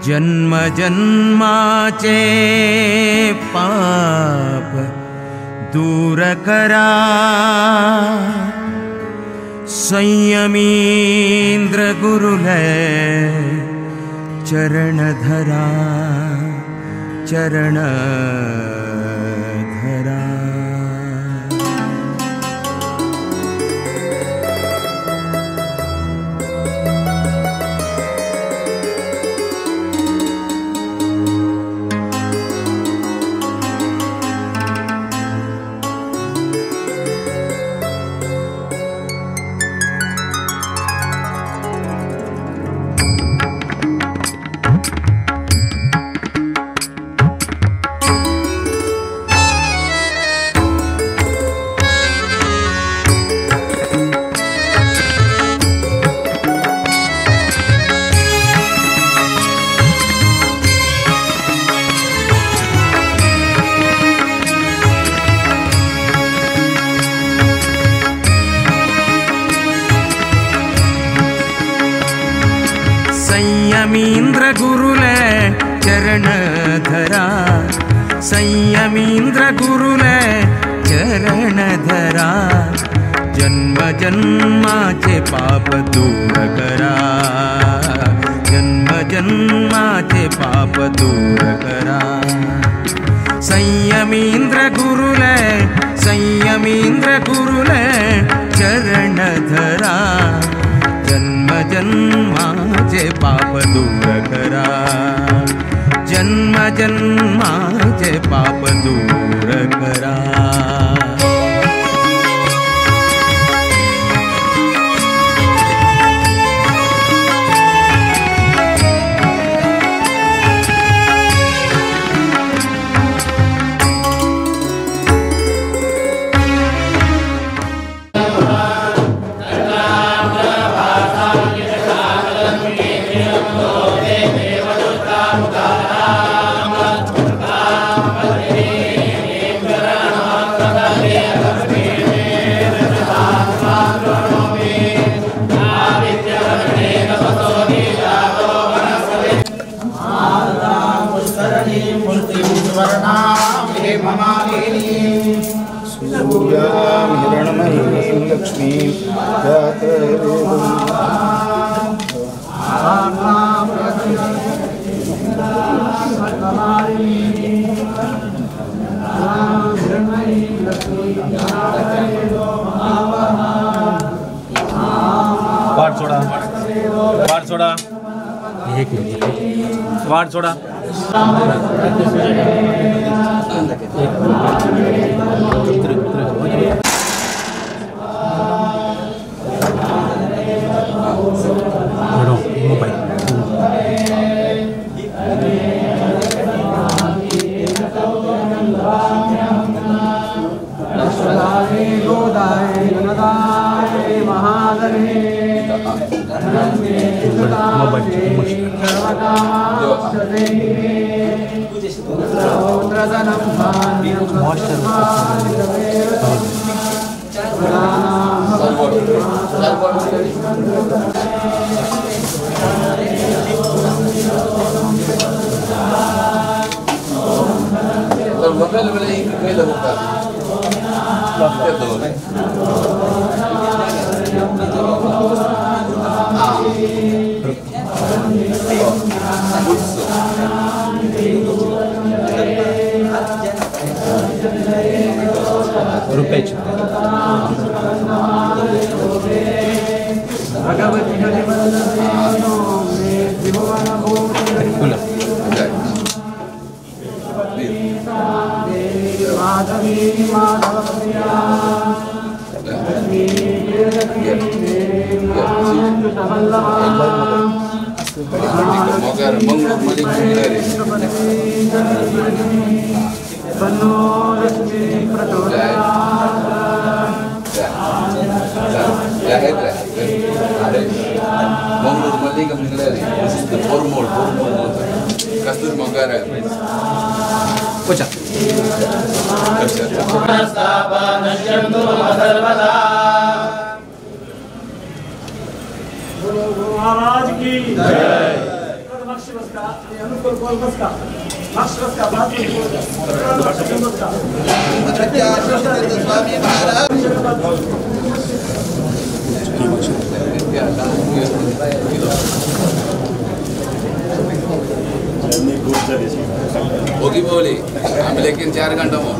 जन्म जन्माचे पाप दूर करा। संयमींद्र गुरुले चरण धरा, चरण धरा। संयमींद्र गुरुले चरण धरा, संयमींद्र गुरुले चरण धरा। जन्म जन्माचे पाप दूर करा, जन्म जन्माचे पाप दूर करा। संयमींद्र गुरुले, संयमींद्र गुरुले चरण धरा। जन्म जन्माचे पाप दूर करा, जन्म जन्माचे पाप दूर करा। लक्ष्मी वाट सोडा, वाट सोडा, एक मिनिट, वाट सोडा। महाराज की जय। ओगी बोली आम्ही लेकिन 4 घंटा मग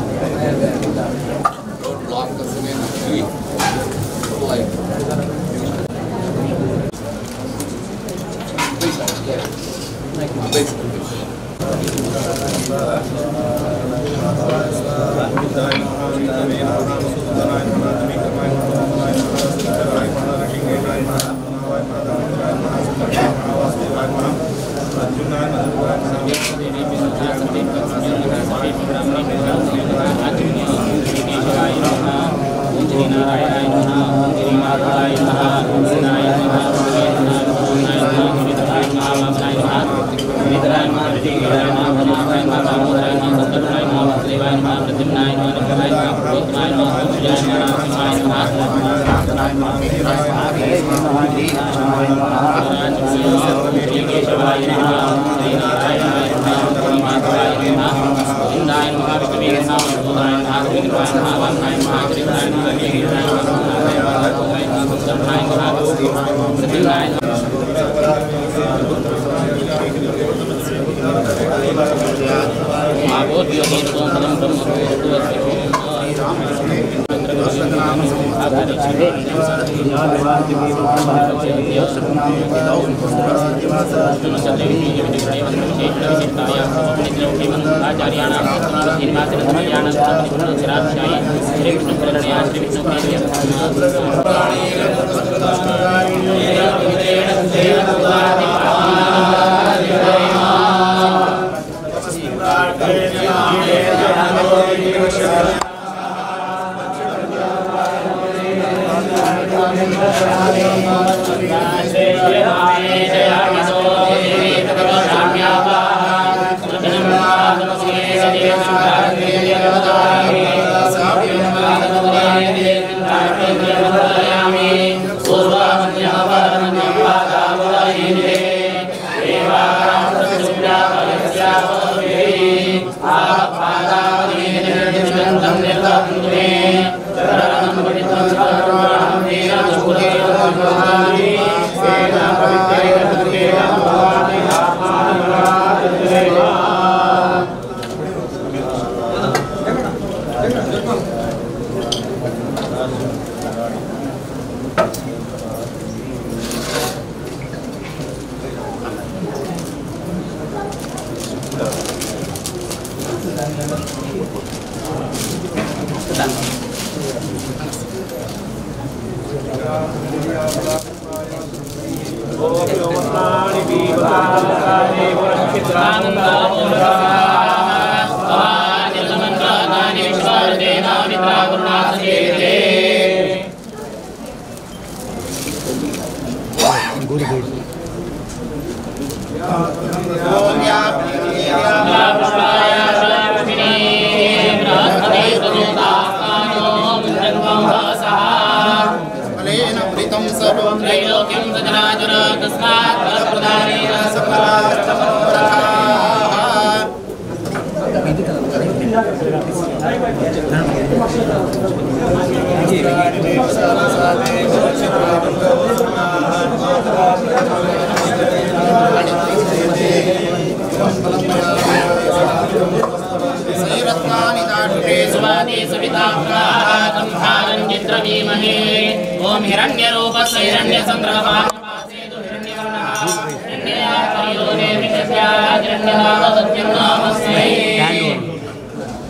रोड ब्लॉक कसं नाही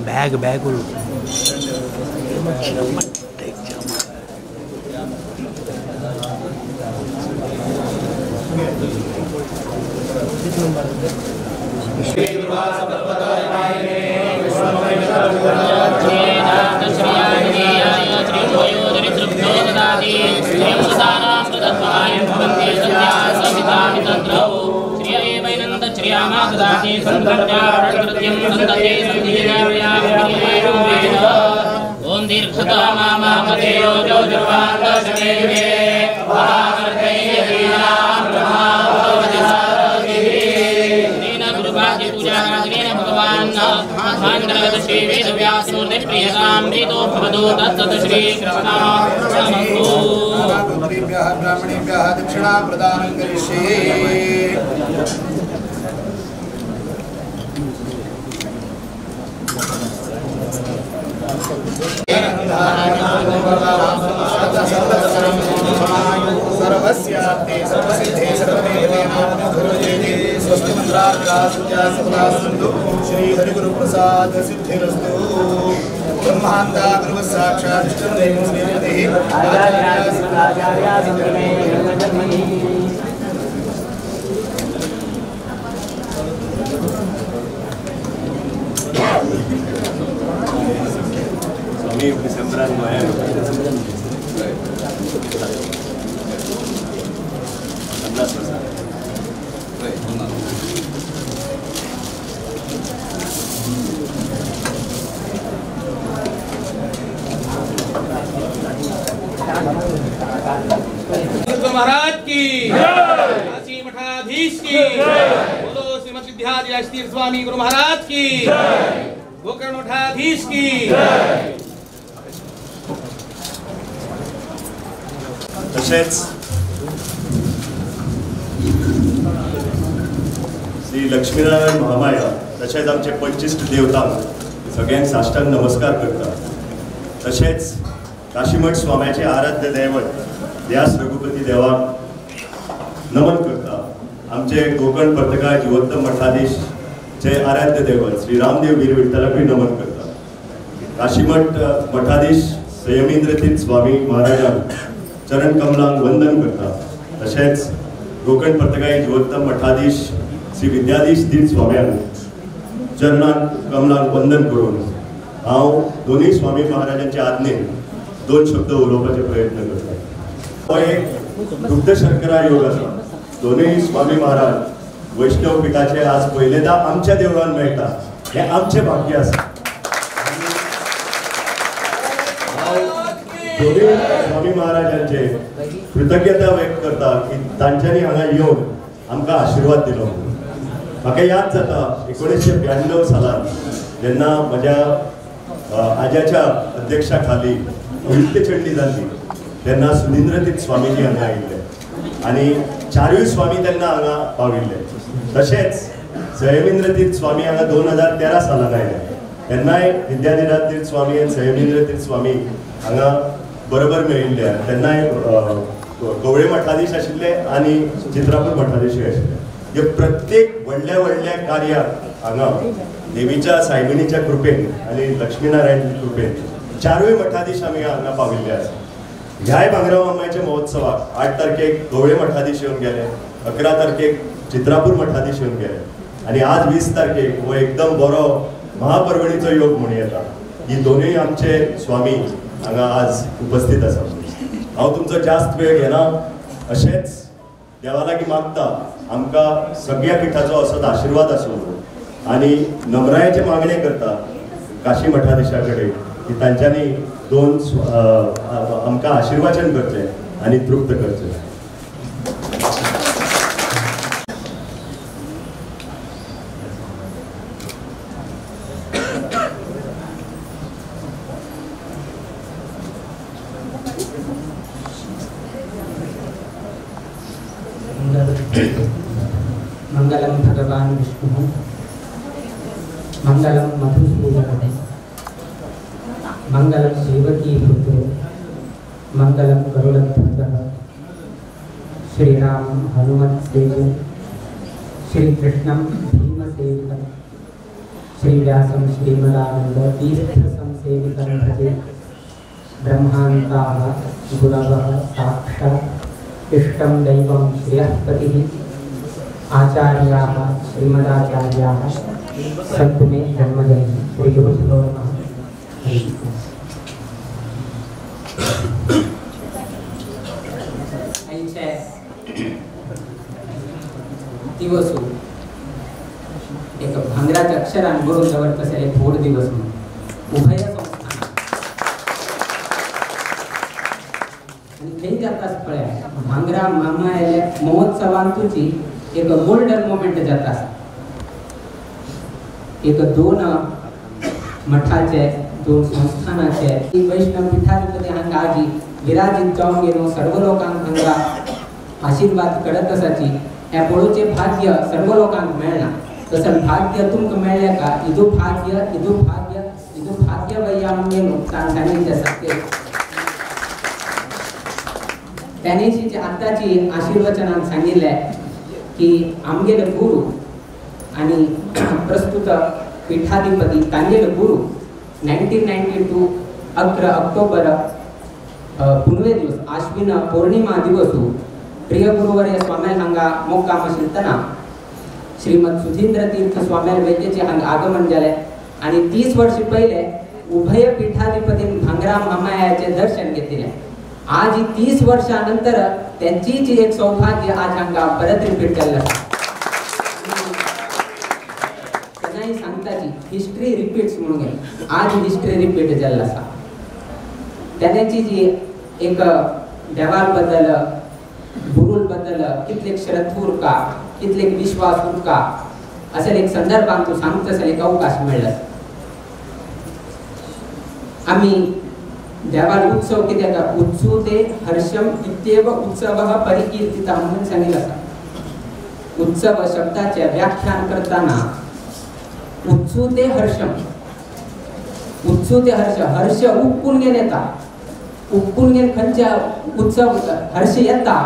Bag bag श्री वेदव्यासमूर्ति प्रियतां प्रीतो भवतु तत्सत् श्री श्रवणास्तु। ब्राह्मणेभ्यः दक्षिणा प्रदानं करिष्ये। सर्वस्यार्थे सर्वसिद्धे सर्वदेवतेनानुग्रहे स्वस्ति मन्त्राग्रासुत्या सदा सन्तु। श्री हरिगुरुप्रसाद सिद्धिरस्तु। ब्रह्मांडा गुरुः साक्षात् विष्णुर्देवो देवतेः। स्वामी डिसेंबरान गोंयांत 50 वर्सां महाराज की जय, मठाधीश की बोलो, श्रीमद विद्याधीश तीर्थ स्वामी गुरु महाराज की, गोकर्ण मठाधीश की। तशेंच श्री लक्ष्मीनारायण महामाया तशेंच आमचे 25 देवतांक सगळ्यांक साष्टांग नमस्कार करता। तशेंच काशीमठ स्वाम्याचे आराध्य दैवत व्यास रघुपती देवाक नमन करता। आमचे गोकर्ण पर्तगाळ जीवोत्तम मठाधीश चे आराध्य दैवत श्री रामदेव वीर विठ्ठलाकूय नमन करता। काशीमठ मठाधीश संयमींद्र तीर्थ स्वामी महाराजांक चरण कमलांक वंदन करता। तशेंच गोकर्ण पर्तगाळी जीवोत्तम मठाधीश श्री विद्याधीश तीर्थ स्वाम्यांक चरणांक कमलांक वंदन करून हांव दोनूय स्वामी महाराजांचे आज्ञेन दोन शब्द उलोवपाचे प्रयत्न करता। हो एक दुग्ध शर्करा योग आसा। दोनूय स्वामी महाराज वैष्णव पिठाचे आज पयलेंदा आमच्या देवळान मेळटा हें आमचें भाग्य आसा। दोनूय स्वामी महाराजांचे कृतज्ञता व्यक्त करता की तांच्यांनी हांगा येवन आमकां आशिर्वाद दिलो। म्हाका याद जाता 1992 सालान जेन्ना म्हज्या आज्याच्या अध्यक्षा खाली नृत्यचंडी जाल्ली तेन्ना सुनींद्र तीर्थ स्वामीजी हांगा आयिल्ले आनी चारूय स्वामी तेन्ना हांगा पाविल्ले। तशेंच संयमींद्र तीर्थ स्वामी हांगा 2013 सालान आयले तेन्नाय विद्याधिराज तीर्थ स्वामी आनी संयमींद्र तीर्थ स्वामी हांगा बरोबर मेळिल्ले। तेन्नाय गवळे मठाधीश आशिल्ले आनी चित्रापूर मठाधीशूय आशिल्ले। हे प्रत्येक व्हडल्या व्हडल्या कार्याक हांगा देवीच्या सायबिणीच्या कृपेन आनी लक्ष्मीनारायणच्या कृपेन चारूय मठाधीश आमी हांगा पाविल्ले आसा। ह्याय भांगरा मामाच्या महोत्सवाक 8 तारखेक गवळे मठाधीश येवन गेले, 11 तारखेक चित्रापूर मठाधीश येवन गेले आनी आज 20 तारखेक हो एकदम बरो महापर्वणीचो योग म्हणूं येता। ही दोनूय आमचे स्वामी हांगा आज उपस्थित आसा। हांव तुमचो जास्त वेळ घेना, अशेंच देवा लागीं मागता आमकां सगळ्या पिठाचो असोच आशिर्वाद आसूं आनी नम्रायेचें मागणें करता काशी मठाधीशा कडेन की तांच्यांनी दोन आमकां आशिर्वाचन करचें आनी तृप्त करचें। मंगलम भगवान विष्णु मंगलम मधुसूदन मंगलम देवकी पुत्रो मंगलम गरुड़ध्वजः श्री राम हनुमत सेव्यं श्री कृष्णं भीमसेवितं श्री व्यासं श्रीमदानंद तीर्थ संसेवितं भजे। ब्रह्मांताः गुरवः साक्षात् इष्टं दैवं श्रेयःपतिः आचार्याः श्रीमदाचार्याः सन्तु मे जन्मजन्म। श्री गुरुभ्यो नमः। दिवस एक भांगराच्या अक्षरान बरोवन दवरता एक व्हड दिवस म्हणून उभय संस्थान आनी थंय जाता पळया भांगरा मामायल्या महोत्सवान तुजी एक गोल्डन मोमेंट जाता. एक दोन मठाचे दोन संस्थानाचे वैष्णव पीठाधिपती हांगा आजी विराजित जावन गेलो सर्व लोकांक हांगा आशीर्वाद करत आसाची हे पळोवचें भाग्य सर्व लोकांक मेळना तसं भाग्य तुमकां मेळ्ळें का इदू भाग्य इदू भाग्य इदू भाग्य वय्या म्हणून तांणी ते सत्य त्यानेची आताची आशीर्वचनान सांगिल्लें की आमगेले गुरु आणि प्रस्तुत पीठाधिपती तांगेले गुरु 1992 11 ऑक्टोबर पुनवे दिवस आश्विन पौर्णिमा दिवसू प्रिय गुरुवर्य स्वाम्याल हांगा मुक्काम आशिल्लतना श्रीमद सुधींद्र तीर्थ स्वाम्याल वैद्यचे हांगा आगमन जालें आणि 30 वर्ष पहिले उभय पीठाधिपतीन भांगरा महामायाचे दर्शन घेतिलें. आज 30 वर्षानंतर त्यांचीच एक सौभाग्य आज हांगा परत रिपीट जाल्लें आसा. तेन्नाय सांगताची हिस्ट्री रिपीट्स म्हणून आज हिस्ट्री रिपीट जाल्ली आसा. तेन्नाची जी एक देवाल बद्दल गुरुल बद्दल कितलेक श्रद्धा उरका कितलेक विश्वास उरका असेल एक संदर्भान तूं सांगता असेल एक अवकाश मेळ्ळो. आमी देवाल उत्सव कित्याक उत्सुते हर्षम इत्येव उत्सवः परिकीर्तितः म्हणून सांगिल्लें आसा. उत्सव शब्दाचें व्याख्यान करतना उत्सुते हर्षम उत्सुते हर्ष हर्ष उपकून घेवन येता उपकून घेवन खंयच्या उत्सव हर्ष येता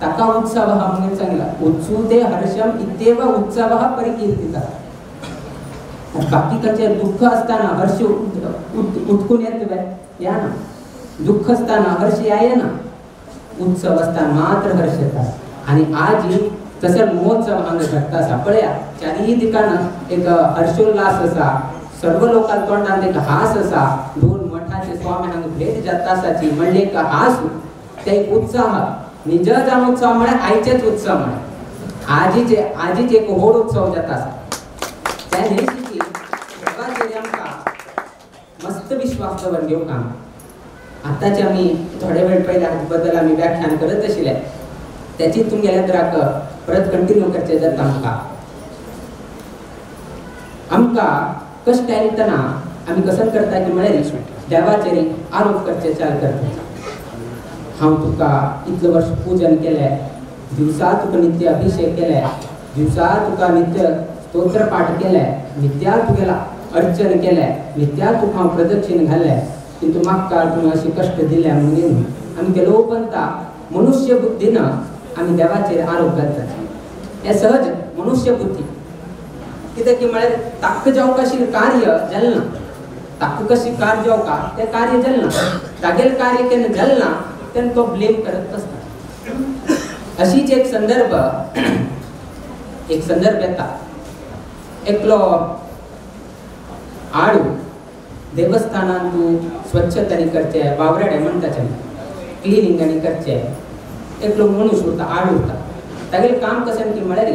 ताका उत्सव म्हणून सांगला उत्सुते हर्षम इत्येव उत्सवः परिकीर्तितः. बाकी खंयचे दुःख आसतना हर्ष उत्कून येता या ना दुःख आसतना हर्ष येना उत्सव आसतना मात्र हर्ष येता. आनी आज तसो महोत्सव हांगा घडटा आसा पळया चारीय दिकान एक हर्षोल्लास आसा सर्व लोकां तोंडान एक हास आसा. दोन मठाचे स्वामी हांगा भेट जाता आसाची म्हणले एक हास ते एक उत्साह निज जावन उत्सव म्हळ्यार आयचेच उत्सव म्हळ्यार आजीचे आजीच एक व्हड उत्सव जाता आसा. त्या न्हय देवाचेर आमकां मस्त विश्वास दवर घेवंक आमी आतांचे आमी थोडे वेळ पयले हाचे बद्दल आमी व्याख्यान करत आशिल्ले त्याची तुमगेल्या त्राक परत कंटिन्यू करचें जाता. आमकां आमकां कश्ट आयतना आमी कसं करता की म्हळ्यार देवाचेर आरोप करचे चाल करता. हांव तुका इतले वर्ष पूजन केलें दिवसा तुका नित्य अभिषेक केले दिवसा तुका नित्य स्तोत्र पाठ केले नित्या तुगेला अर्चन केलें नित्या तुका हांव प्रदक्षिण घालें किंतु म्हाका तुवें अशें कश्ट दिले म्हणून आमी केलोपंता मनुष्य बुद्धीन आमी देवाचेर आरोप घालतात. हें सहज मनुष्य बुद्धी कित्याक की म्हळ्यार ताका जावंक अशें कार्य जालें ना ताका कशें कार्य जावंक तें कार्य जालें ना तागेलें कार्य केन्ना जालें ना तेन्ना तो ब्लेम करत आसता. अशीच एक संदर्भ येता एकलो आडू देवस्थानांत तूं स्वच्छता करचें वावराडे म्हणटा क्लिनींग आनी करचें एकलो मनीस उरता आड उरता तागेलें काम कशें की म्हळ्यार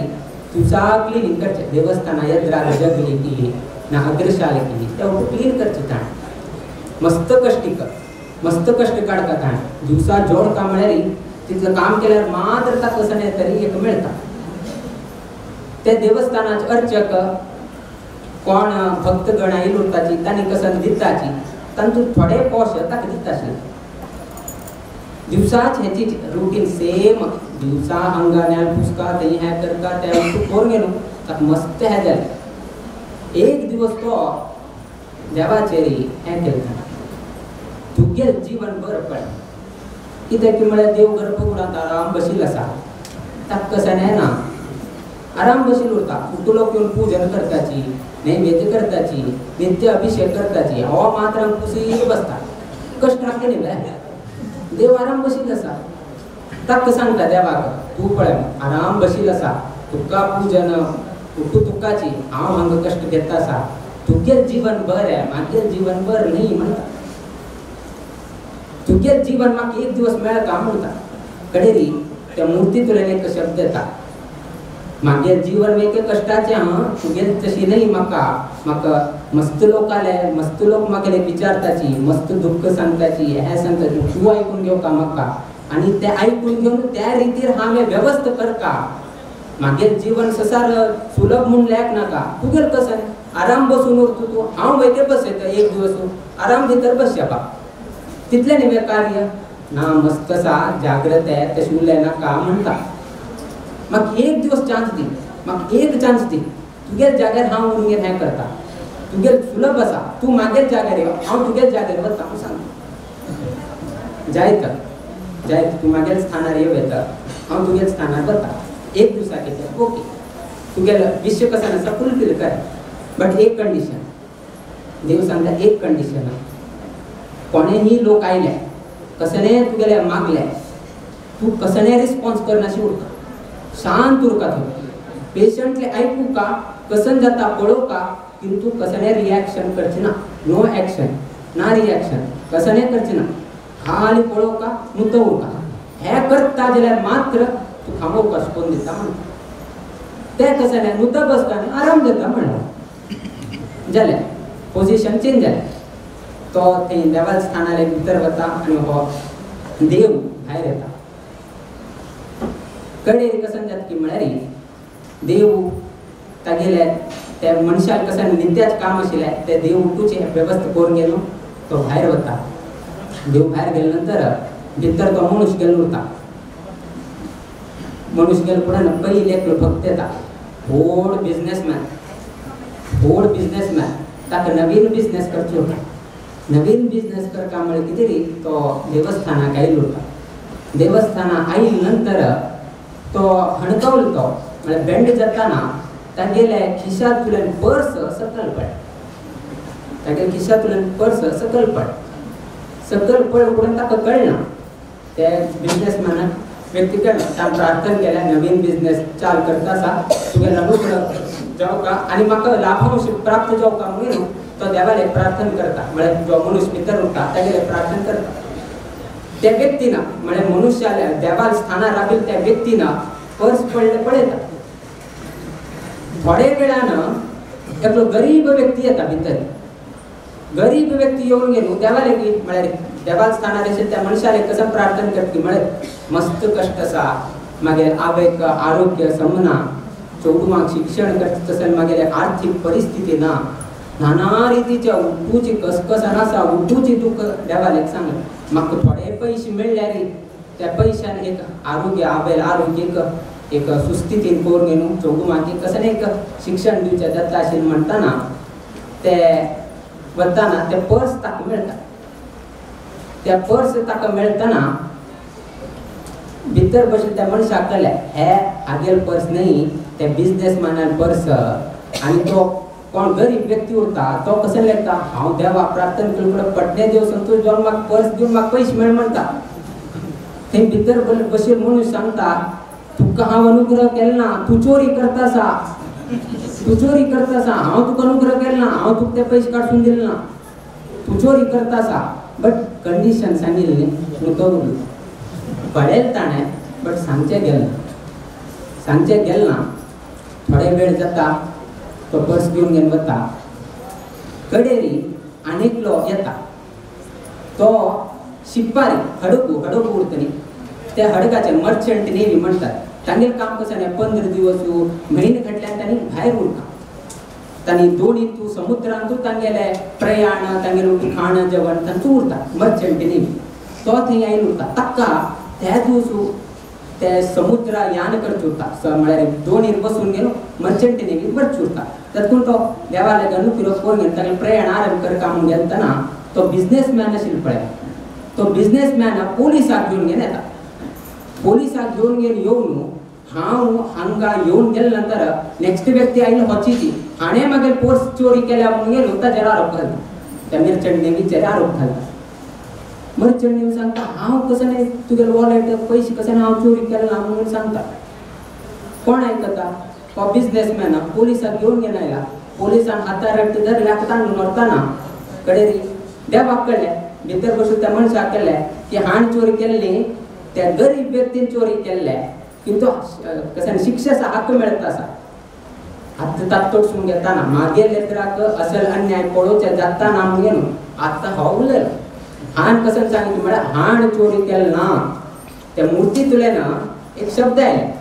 तुजा क्लिनींग करचें देवस्थानां येद्राक जगली केली ना अग्रशाला केली ते क्लीन करचें ताणें मस्त कश्ट कर मस्त कश्ट काडटा ताणें दिवसा जोड काम म्हळ्यार तितलें काम केल्यार मात्र ताका कसं तरी एक मेळटा. ते देवस्थानाचे अर्चक कोण भक्तगण आयिल्ले उरताची तांणी कसं दिताची तांतूत थोडे पोश ताका दिता आशिल्ले. दिवसाच हेची रुटीन सेम दिवसा हांगा न्याल पुसका थंय हें करता तें करून गेलो ताका मस्त हें जालें. एक दिवस तो देवाचेर हें केलें तुगेलें जीवन बरें पडलें कित्याक की म्हळ्यार देव गर्भकुडांत आराम बशिल्लो आसा ताका कसं येना आराम बशिल्लो उरता उठलो येवन पूजन करताची नैवेद्य करताची नित्य अभिषेक करताची हो मात्र कुशीक बसता कश्ट हाडटा न्ही देव आराम बशिल्लो आसा ताका सांगता देवाक तूं पळय आराम बशिल्लो आसा तुका पूजन उठू तुकाची हांव हांगा कश्ट घेता आसा तुगेलें जीवन बरें म्हागेलें जीवन बरें न्ही म्हणटा तुगेलें जीवन म्हाका एक दिवस मेळटा म्हणटा कडेरी त्या मुर्तींतल्यान एक शब्द येता म्हागेलें जीवन एक कश्टाचें हां तुगेलें तशी न्ही म्हाका म्हाका मस्त लोक आले मस्त लोक म्हागेले विचारताची मस्त दुःख सांगताची हें सांगताची तूं आयकून घेवका म्हाका आनी तें आयकून घेवन त्या रितीर हांवें वेवस्था करका म्हागेलें जीवन संवसार सुलभ म्हूण लेख नाका तुगेलें कशें आराम बसून उरतू तूं हांव वयते बसयता एक दिवस आराम भितर बसया तितलें न्ही कार्य ना मस्त आसा जाग्रत आहे तशें उलयनाका म्हणटा म्हाका एक दिवस चान्स दी म्हाका एक चान्स दी तुगेल जाग्यार हांव उरून हें करता तुगेल सुलभ आसा तूं मागेल जाग्यार यो हांव तुगेल जाग्यार वता हांव सांगता जायत जायत तूं मागेल स्थानार येव येता हांव तुगेल स्थानार वता एक दिवसा कितें ओके तुगेल विश्व कशें आसा फुलफील कर बट एक कंडिशन देव सांगता एक कंडिशन कोणेही लोक आयले कसने तुगेले मागले तूं कसने रिस्पॉन्स करनाशी उरता शांत उरका तूं पेशंटले आयकू का कसन जाता पळोवका किंतु कसने रिएक्शन करचे ना नो एक्शन ना रिएक्शन कसने करचे ना खाली पळोवका नुतो उरका हे करता जाल्यार मात्र तूं खांबोवका शिकोवन दिता म्हणटा ते कसने नुतो बसता आनी आराम जाता म्हणटा जालें पोजिशन चेंज जालें तो थंय देवाल स्थानार भितर वता आनी हो देव भायर येता कडेर कसन जाता की म्हळ्यार देव तागेले त्या मनशाक कशें नित्याच काम आशिल्लें ते देव उठूचे वेवस्था करून गेलो तो भायर वता देव भायर गेले नंतर भितर तो मनुष्य गेलो उरता मनुष्य गेलो फुडें पयलीं एकलो भक्त येता व्हड बिजनेसमॅन ताका नवीन बिजनेस करचो उरता नवीन बिजनेस करता म्हळ्यार कितें री तो देवस्थानाक आयलो उरता देवस्थानाक आयले नंतर तो हणकवलो तो म्हळ्यार बेंड जाताना तागेले खिशांतल्यान पर्स सकयल पड तागेले खिशांतल्यान पर्स सकयल पड सकयल पड उपरांत ताका कळना ते बिजनेसमॅनाक व्यक्ती कळना ताणें प्रार्थना केल्या नवीन बिजनेस चाल करता आसा तुगेले अनुग्रह जावका आनी म्हाका लाभांश प्राप्त जावका म्हणून तो देवाले प्रार्थना करता म्हळ्यार जो मनुष्य भितर उरता तागेले प्रार्थना करता त्या व्यक्तीना म्हळ्यार मनुष्याल्या देवाल स्थानार राबिल्ल्या त्या व्यक्तीना पर्स पडले पळयता थोडे वेळान एकलो गरीब व्यक्ती येता भितर गरीब व्यक्ती येवन गेलो देवाले की म्हळ्यार देवाल स्थानार आशिल्ल्या त्या मनशाले कसं प्रार्थना करता म्हळ्यार मस्त कश्ट आसा मागीर आवयक आरोग्य समना चेडवांक शिक्षण करता तशें मागीर आर्थीक परिस्थिती ना नाना रितीच्या उठूची कसकसान आसा उठूची तुका देवालेक सांगलें म्हाका थोडे पयशे मेळ्ळ्यार त्या पयशान एक आरोग्य आवयल आरोग्य एक सुस्थितीन करून घेवन चेडवांक कसलें एक शिक्षण दिवचें जाता अशें म्हणटाना ते वताना ते पर्स ताका मेळटा त्या पर्स ताका मेळटना भितर बशिल्ल्या त्या मनशाक कळ्ळें हे हागेल पर्स न्हय ते बिजनेसमॅनान पर्स आनी तो कोण गरीब व्यक्ती उरता तो कसो लेखता हांव देवा प्रार्थना केली फुडें पटणे देव संतोष जावन म्हाका पर्स दिवन म्हाका पयशे मेळ म्हणटा थंय भितर बशिल्लो मनीस सांगता तुका हांव अनुग्रह केलो ना तूं चोरी करता आसा तूं चोरी करता आसा हांव तुका अनुग्रह केलो ना हांव तुका ते पयशे काडसून दिले ना तूं चोरी करता आसा बट कंडिशन सांगिल्ली न्ही तो पळयलें ताणें बट सांगचें गेलें सांगचें गेलें ना थोडे वेळ जाता तो पर्स घेवन घेवन वता कडेरी आनी एकलो येता तो शिपारी हडकू हडकू उरता न्ही त्या हडकाचे मर्चंट नेवी म्हणटात तांगेलें काम कशें न्ही 15 दिवस म्हयने फाटल्यान तांणी भायर उरता तांणी दोनी तूं समुद्रांतू तांगेलें प्रयाण तांगेलें खाण जेवण तांचो उरता मर्चंट नेवी तो थंय आयलो उरता ताका त्या दिवस ते समुद्रा यान करचो उरता म्हळ्यार दोनीर बसून गेलो मर्चंट नेवी वरचो उरता तातूंत तो देवाले अनुग्रह करून घेवन तागेलें प्रयाण आरंभ करता म्हणून गेलतना तो बिजनेसमॅन आशिल्लो पळय तो बिजनेसमॅन पोलिसाक घेवन घेवन येता पोलिसाक घेवन घेवन येवन हांव हांगा येवन गेले नंतर नेक्स्ट व्यक्ती आयलो होची हाणें मागीर पर्स चोरी केल्या म्हणून गेलो ताचेर आरोप घालता त्या मर्चंट नेवीचेर आरोप घालता मर्चंट नेवी सांगता हांव कसो न्ही तुगेले वॉलेट पयशे कशें हांव चोरी केले ना म्हणून सांगता कोण आयकता हो बिजनेसमॅन पोलिसाक घेवन घेवन आयला पोलिसान हातार धरल्या तांडून व्हरतना कडेन देवाक कळ्ळें भितर बसून त्या मनशाक कळ्ळें की हाण चोरी केल्ली त्या गरीब व्यक्तीन चोरी केल्ले किंतु कशें शिक्षेचा हक्क मेळता आसा आतां तातोडसून घेताना मागीर लेत्राक असल अन्याय पळोवचें जाता ना म्हणून न्हू आतां हो उलयलो हाण कशें सांगितलें म्हळ्यार हाण चोरी केलें ना त्या मुर्तींतल्यान एक शब्द आयले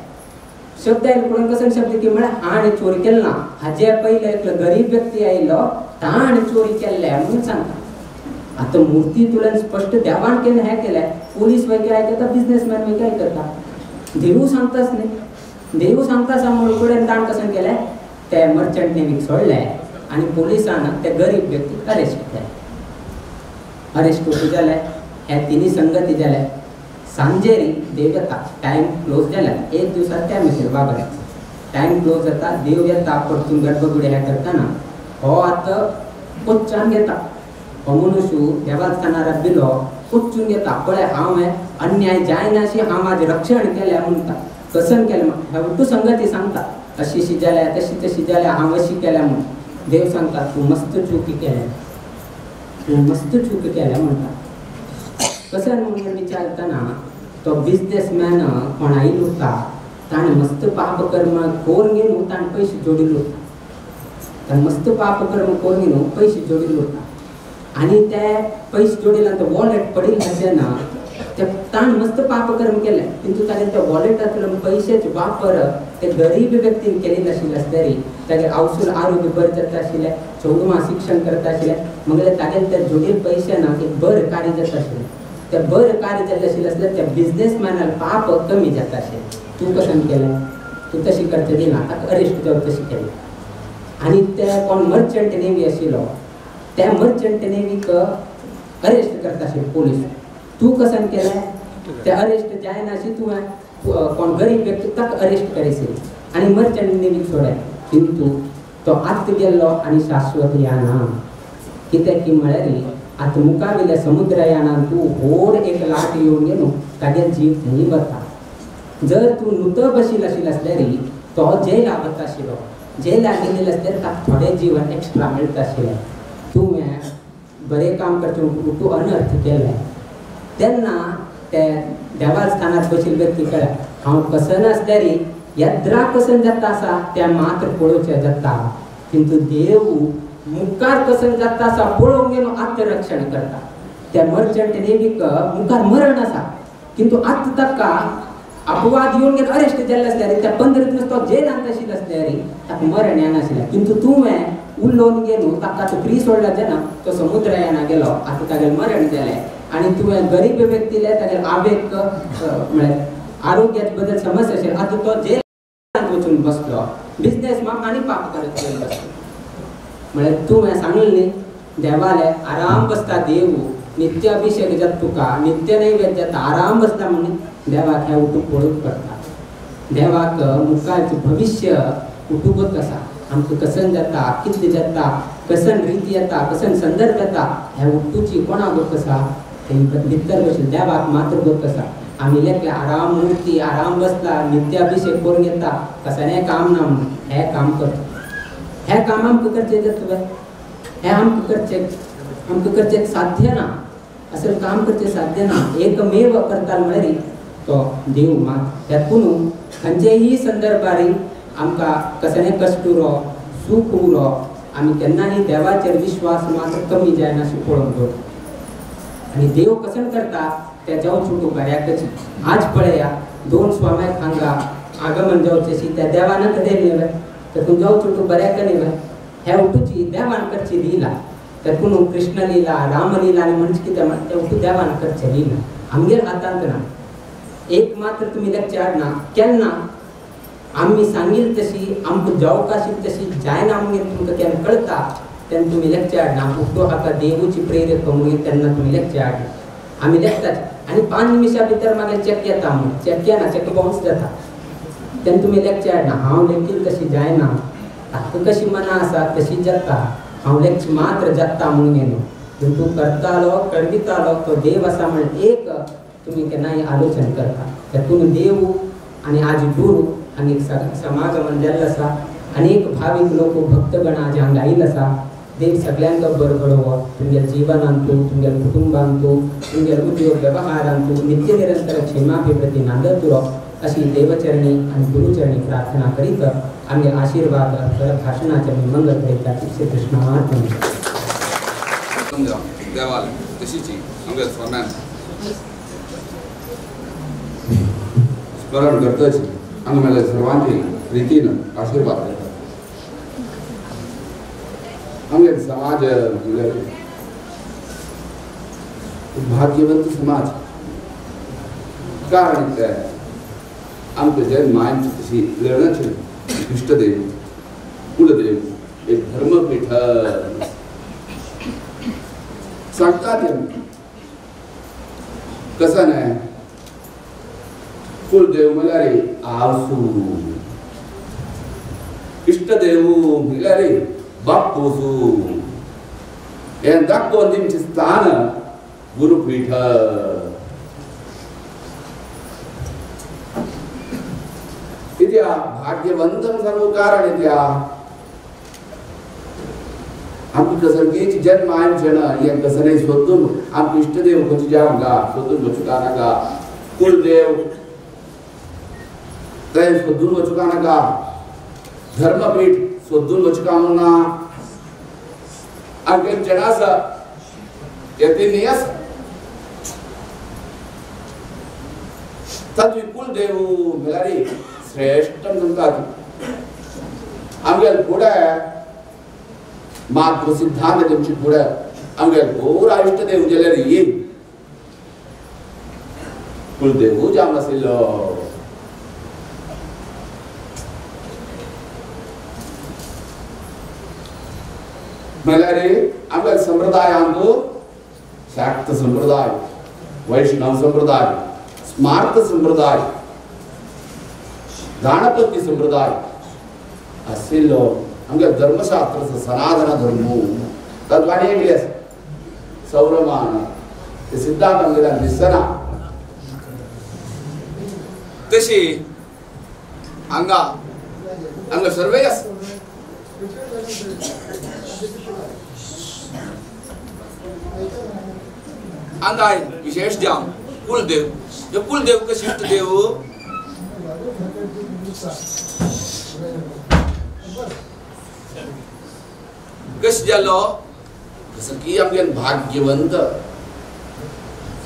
शब्द आयलो पळोवन कसो शब्द की म्हळ्यार हाणें चोरी केली ना, हाजे पयले एकलो गरीब व्यक्ती आयलो ताणें चोरी केल्ले म्हणून सांगता. आतां मूर्ती तुलन स्पश्ट देवान केन्ना हें केलें, पोलीस वैके आयकता, बिजनेसमॅन वैके आयकता, देवू सांगताच न्ही, देवू सांगता आसा म्हणून कडेन ताण कशें केलें ते मर्चंट नेवीक सोडले आनी पोलिसान ते गरीब व्यक्तीक अरेस्ट केले. अरेस्ट जाले हे तिनी संगती जाले. सांजेरी देव येता, टायम क्लोज जाले, एक दिवसात टायम आशिल्लो बाबरे, टायम क्लोज जाता, देव येता परतून गर्भगुडी हें करतना हो आतां कोच्चान घेता, हो मनुष्य देवस्थानार बिलो कोच्चून घेता, पळय हांव हें अन्याय जायनाशी हांव आज रक्षण केलें म्हणटा, कसन केलें हें संगती सांगता, अशी अशी जाल्या तशी तशी जाल्या हांव अशी केल्या म्हूण. देव सांगता तूं मस्त चुकी केल्या, तूं मस्त चूक केल्या म्हणटा. कसन म्हणून विचारतना तो बिजनेसमॅन कोणाय उरता, ताणें मस्त पापकर्म करून घेवन ताणें पयशे जोडिल्ले उरता, ताणें मस्त पापकर्म करून घेवन पयशे जोडिल्ले उरता आनी ते पयशे जोडिल्ले तो वॉलेट पडिल्ले तेन्ना ते ताणें मस्त पापकर्म केलें, किंतु ताणें त्या वॉलेटांतलो पयशेचो वापर ते गरीब व्यक्तीन केली नाशिल्ले आसतरी तागेर आवसूल आरोग्य बरें जाता आशिल्लें, चेडवां शिक्षण करता आशिल्लें, मगेर तागेले ते जोडील पयशे ना एक बरें कार्य जाता आशिल्लें, ते बरें कार्य जाल्लें आशिल्लें आसल्यार त्या बिजनेसमॅनाक पाप कमी जाता आशिल्लें. तूं कशें केलें, तूं तशें करचें दिना, ताका अरेस्ट जावन तशें केलें. आनी ते कोण मर्चंट नेवी आशिल्लो त्या मर्चंट नेवीक अरेस्ट करता आशिल्ले पोलीस, तूं कशें केलें ते अरेस्ट जायनाशी तुवें कोण गरीब व्यक्ती ताका अरेस्ट करीशी आनी मर्चंट नेवीक सोडलें, किंतु तो आत्त गेल्लो आनी शाश्वत याना. कित्याक की म्हळ्यार आतां मुखावेल्या समुद्रयानान तूं व्हड एक लाट येवन गेलो तागेलो जीव थंय वता. जर तूं नुतो बशील आशिल्लो आसल्यार तो जेला वता आशिल्लो, जेला गेल्ले आसल्यार ताका थोडें जीवन एक्स्ट्रा मेळटा आशिल्लें. तुवें बरें काम करचें म्हणून तूं अनर्थ केलें. तेन्ना ते देवस्थानार बशिल्ले व्यक्ती कळ्ळें हांव कसन आसल्यार यद्रा कसन जाता आसा त्या मात्र पळोवचें जाता, किंतु देव मुखार कसन जाता आसा पळोवंक गेलो आत्मरक्षण करता. त्या मर्चंट नेवीक मुखार मरण आसा, किंतु आतां ताका अपवाद येवन गेलो अरेस्ट जाल्ले आसल्यार त्या 15 दिवस तो जेलांत आशिल्लो आसल्यार ताका मरण येनाशिल्लें, किंतु तुवें उलोवन गेलो ताका आतां फ्री सोडला जेन्ना तो समुद्रयाना गेलो आतां तागेलें मरण जालें आनी तुवें गरीब व्यक्तीले तागेले आवेग म्हळ्यार आरोग्याचे बद्दल समस्या आशिल्ली, आतां तो जेलांत वचून बसलो, बिजनेस माप आनी पाप करत येवन बसलो. म्हळ्यार तुवें सांगलें न्ही देवाले आराम बसता देव, नित्य अभिषेक जाता तुका, नित्य नैवेद्य जाता, आराम बसता म्हणून देवाक हें उठूंक पळोवंक पडटा. देवाक मुखारचें भविश्य उठूंकच आसा, आमकां कसन जाता, कितलें जाता, कसन रिती येता, कसन संदर्भ येता, हें उठूची कोणाक गोत आसा, भितर बसून देवाक मात्र गोत आसा. आमी लेखले आराम मूर्ती आराम बसला नित्य अभिषेक करून घेता, कसलें काम ना म्हणून हें काम करता. हें काम आमकां करचें जाता, हें आमकां करचें, आमकां करचें साध्य ना, असं काम करचें साध्य ना. एकमेव करता म्हळ्यार तो देव मात. त्यातून खंयचेय संदर्भार आमकां कसलें कश्ट उरो सूख उरो आमी केन्नाय देवाचेर विश्वास मात्र कमी जायना अशें पळोवंक दवरता. आनी देव कसन करता ते जावं छुटू बऱ्याकच. आज पळया 2 स्वाम्याक हांगा आगमन जावचें त्या देवानच न्ही, तातूंत जावं छुटू बऱ्याक न्ही, हे उठूची देवान करची लिला. तातूंत कृष्ण लिला रामलीला आनी म्हणजे कितें म्हणटा ते उठू देवान करचें लिला, आमगेर हातांत ना. एक मात्र तुमी लक्ष हाडना केन्ना आमी सांगील तशी आमकां जावंक आशिल्ली तशी जायना म्हणून तुमकां केन्ना कळटा तेन्ना तुमी लक्ष हाडना. उठो हाका देवूची प्रेरक म्हणून तेन्ना तुमी लक्ष हाडना. आमी लेखतात आनी 5 निमिशां भितर मागीर चॅक येता म्हणून, चॅक येना, चॅक बाउन्स जाता, तेन्ना तुमी लेक्चर हाडना. हांव लेखील तशी जायना, ताका कशी मना आसा तशी जाता, हांव लेक्च मात्र जाता म्हणून येना. तूं करतालो करवितालो तो देव आसा म्हण एक तुमी केन्नाय आलोचन करता. तातूंत देव आनी आज गुरू हांगा एक समागमन जाल्लो आसा, अनेक भावीक लोक भक्तगण आज हांगा आयिल्ले आसा. देव सगळ्यांक बरो घडोवो, तुमगेल्या जीवनांतू, तुमगेल्या कुटुंबांतू, तुमगेल्या उद्योग व्यवहारांतू नित्य निरंतर क्षेमाभिवृद्धी नांदत उरो अशी देवचरणी आनी गुरुचरणी प्रार्थना करीत आमगे आशीर्वाद भाशणाचे मी मंगल करीता. श्री कृष्णार्पण. देवाल तशीची आमगे स्वाम्यान स्मरण करताची. हांगा मेळ्ळ्या सर्वांची रितीन आशीर्वाद घेता. आमगे समाज भाग्यवंत समाज कारण इतलें आमकां जैन मायन तशी लढणाची इष्टदेव कुलदेव एक धर्मपीठ सांगतात. कसं नाही कुलदेव म्हणल्यार आवसू, इष्टदेव म्हणल्यार बापूसू, हें दाखोवन दिवचें स्थान गुरुपीठ. इत्या भाग्यवंतम सर्व कारण इत्या आमकां कसरगेची जन्म आयचें ना हें कसं सोदून आमकां इष्टदेव खंयचे जावंक गा सोदून वचूंक नाका, कुलदेव ते सोदून वचूंक नाका, धर्मपीठ सोदून वचूंक ना. आमगे जेण आसा ते न्ही आसा तातूंत कुलदेव म्हणल्यार श्रेश्ठ म्हणटात. आमगे फुडें मातृ सिद्धांत तेमची फुडें आमगे घोर इष्टदेव जाल्यार ही कुलदेवू जावन आशिल्लो. म्हणल्यार आमगे संप्रदायांत शाक्त संप्रदाय, वैष्णव संप्रदाय, स्मार्त संप्रदाय, गणपती संप्रदाय आशिल्लो. आमगे धर्मशास्त्र सनातन धर्म तातूंत आनी एकलें आसा सौरमान ते सिद्धांत आमगेल्यान दिसना. तशी हांगा हांगा सर्वे आसा. हांगा विशेष जावन कुलदेव, हे कुलदेव कशे इष्टदेव कशें जालो जसं की आमगे भाग्यवंत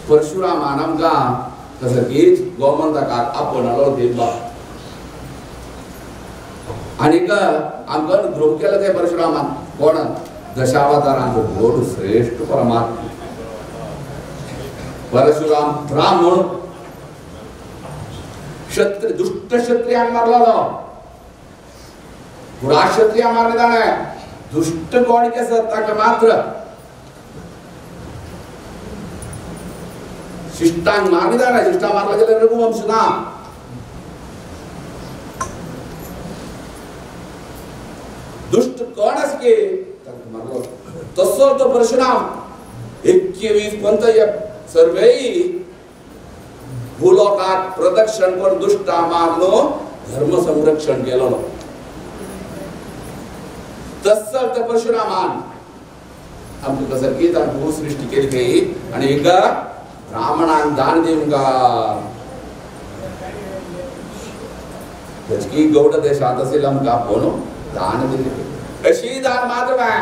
परशुरामान आमकां तसं की गोमंतकाक आपोवन हाडलो देवा आनीक आमकां अनुग्रह केलो ते परशुरामान. कोण दशावतारांचो व्हड श्रेश्ठ परमात्मा परशुराम ब्राह्मण क्षत्रिय दुष्ट क्षत्रियांक मारलेलो, पुरा क्षत्रिया मारले ताणें. दुष्ट कोण आसा ताका मात्र शिष्टांक मारले ताणें. शिष्टांक मारले जाल्यार रघुवंश ना. दुष्ट कोण आसा की ताका मारलो तसो तो परशुराम 21 पंत सर्वेय भूलोकाक प्रदक्षिण करून दुष्टा मारलो धर्म संरक्षण केलो. तसं त्या परशुरामान आमकां कसं की तांकां भूसृष्टी केली खंय आनी एका ब्राह्मणांक दान दिवंक की गौड देशांत आशिल्लो आमकां आपोवन दान दिलें. अशी दान मात्र काय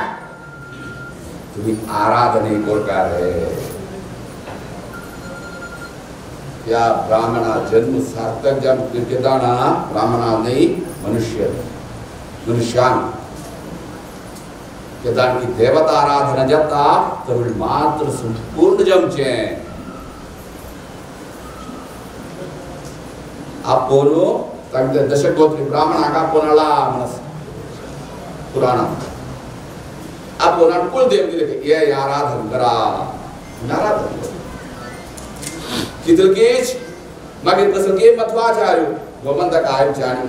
तुमी आराधने करता रे. या ब्राह्मणा जन्म सार्थक जन्म केदाना ब्राह्मणा नहीं मनुष्य मनुष्यान केदान की देवता आराधना जाता तर मात्र संपूर्ण जमचे आपोनो तांचे दशगोत्री ब्राह्मणाक आपोवन हाडला म्हणस पुराणांत आपोवन कुलदेव दिले हे आराधन करा आराधन करा कितलकेच मागीर कसं की मध्वाचार्य गोमंतक आयचे आनी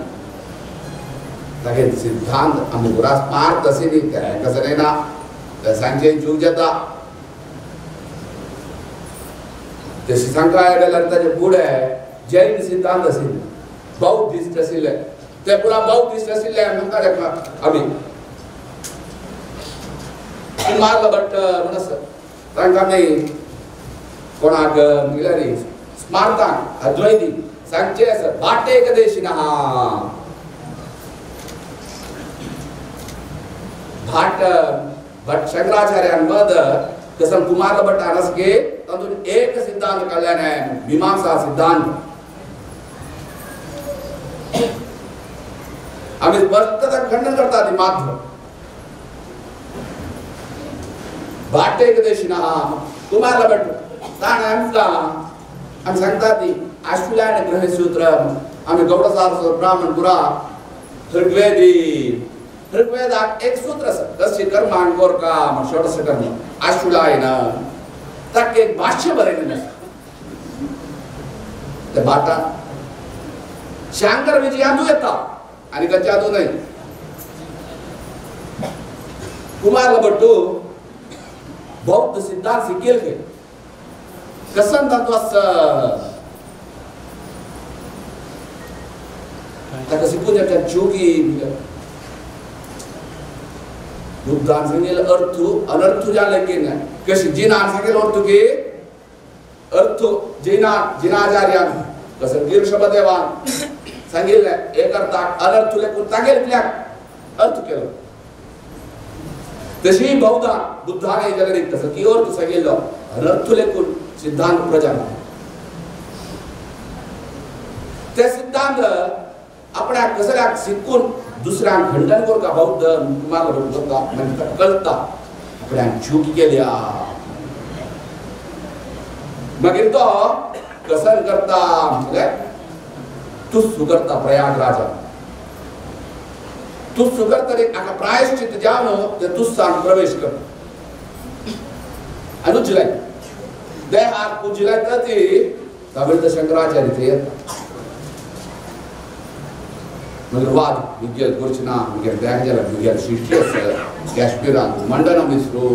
तागे सिद्धांत आमी पुरा स्मार्त अशें न्ही तें कसं न्ही ना तें सांगचें जीव जाता तशें सांगता जाल्यार ताजे फुडें जैन सिद्धांत आशिल्ले बौद्धिस्ट आशिल्ले ते पुरा बौद्धिस्ट आशिल्ले म्हणटा ताका आमी मारलो भट्ट म्हण आसा तांकां आमी कोणाक म्हणल्यार स्मार्तांक अद्वैती सांगचें आसा भाटेक देशिनः भाट भट शंकराचार्यान मद तसं कुमार भट्ट अनसके तातूंत एक सिद्धांत काडल्यान मीमांसा सिद्धांत. आम्ही स्पष्ट खंडन करतात माध्व भाटे देशी ना कुमारला भेटू ताण आम्ही सांगतात ती आश्विलायन ग्रहसूत्र आम्ही गौडसार ब्राह्मण गुरा ऋग्वेदी ऋग्वेदाक एक सूत्र आसा कशी कर्मान कोरका षोडश कर्म आश्विलायन ताका एक भाष्य बरयलें आसा ते भाटा शंकर विजयांतू येता आनी खंयच्यातू न्हय. कुमारला भट्टू बौद्ध सिद्धांत शिकेल खंय कसन तातूं आसा ताका शिकून येता जोगी बुद्धान सांगेल अर्थ अनर्थ जालें की ना कशी जिनान सांगेल अर्थ की अर्थ जिना जिनाचार्यान कसं गिरशबदेवान सांगिल्लें एक अर्थाक अनर्थ लेखून तागेल कित्याक अर्थ केलो तशी बौद्धान बुद्धान जाल्यार तसो की अर्थ सांगिल्लो अनर्थ लेखून सिद्धांत प्रजा ते सिद्धांत आपणाक कसल्याक शिकून दुसऱ्यांक खंडन करता बौद्ध कुमार करता मागीर कळटा आपल्याक चूक केल्या मागीर तो कसन करता म्हणजे तुस्सु करता प्रयागराजा तुस्सु करता आका प्रायश्चित जावन ते तुस्सान प्रवेश करता आनी उजलाय देहाक उजलायता ती तमिळ शंकराचार्य ते येता मगीर वाद मुगेल करची ना मुगेल बॅग जाल्यार मुगेल शिष्य आसा काश्मीरांत मंडन मिश्रो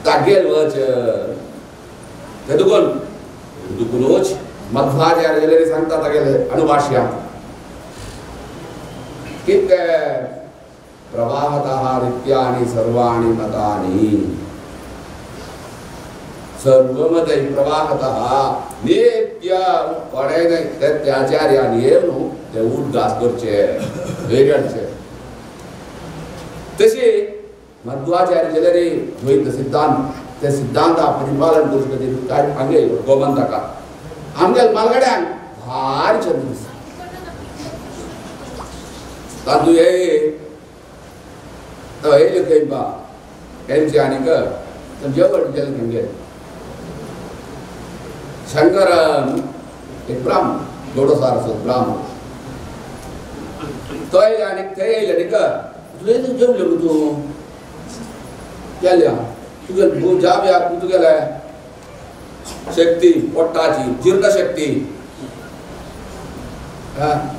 तागेल वच ते दुकून दुकूनच मध्वाचार्य जाल्यार सांगता तागेले अनुभाष्या कितें प्रवाहतः नित्यानि सर्वाणि मतानि सर्वमतै प्रवाहतः नित्य कोणें न्हय ते आचार्यान येवन ते उद्गास करचे वेगळचे तशी मध्वाचार्य जाल्यार द्वैत सिद्धांत ते सिद्धांता परिपालन करचे खातीर काय हांगे गोमंतका आमगे मालगड्यांक भारी चंद दिसता तातूंत हे तो येयले खंय बा हेंचे आनीक जेवण गेलें खंय शंकर एक ब्राह्मण गौड सारस्वत ब्राह्मण तो येयले आनी थंय येयले न्ही तुवें जेवले मगो तूं केल्या तुगे जाव्या तुगेले शक्ती पोट्टाची जीर्णशक्ती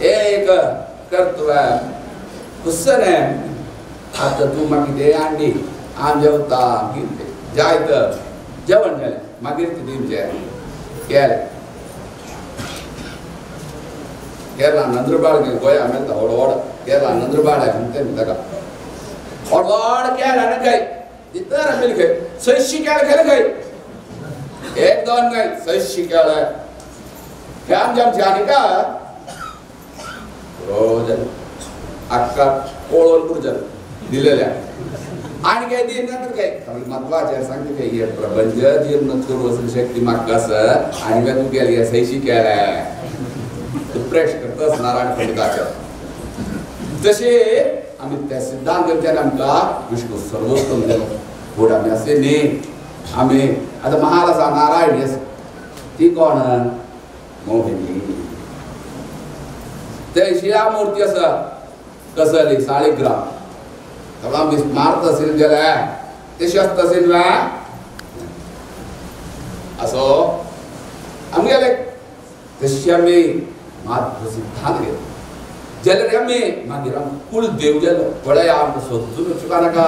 एक करतोय कुसने आतां तूं मागीर ते हाडली आम जेवता कितें जायत जेवण जालें मागीर ते दिवचें केलें केरला नंदुरबार गोंया मेळटा व्हड व्हड केरला नंदुरबार म्हणटा ताका व्हड व्हड केला न्ही खंय तितर आशिल्ली खंय सयशी केळें खेळें खंय एक दोन न्हय सयशी केळें हे आमच्या आमच्या आनी का रोज आक्का कोळोन पुरजन दिलेल्या आनी काय दी नंतर काय मध्वाचार्य सांगते काय हे प्रपंच जीर्ण करू शक्ती म्हाका आसा आनी काय तूं केली सयशी केलें तूं प्रेश करतास नारायण पंडिताचेर तशें आमी त्या सिद्धांत करच्यान आमकां विष्णू सर्वोत्तम दिलो फुडें आमी अशें न्ही आमी आतां महाल आसा नारायण आसा ती कोण मोहिनी ते शिळा मूर्ती आसा कसली साळीग्राम सगळा मारत असेल गेल्या ते शस्त्र असेल ना असो आमगेले तशी आमी मात सिद्धांत घेतलो जाल्यार आमी मागीर आम कुळ देव गेलो पळय आमकां सोदून वचपा नाका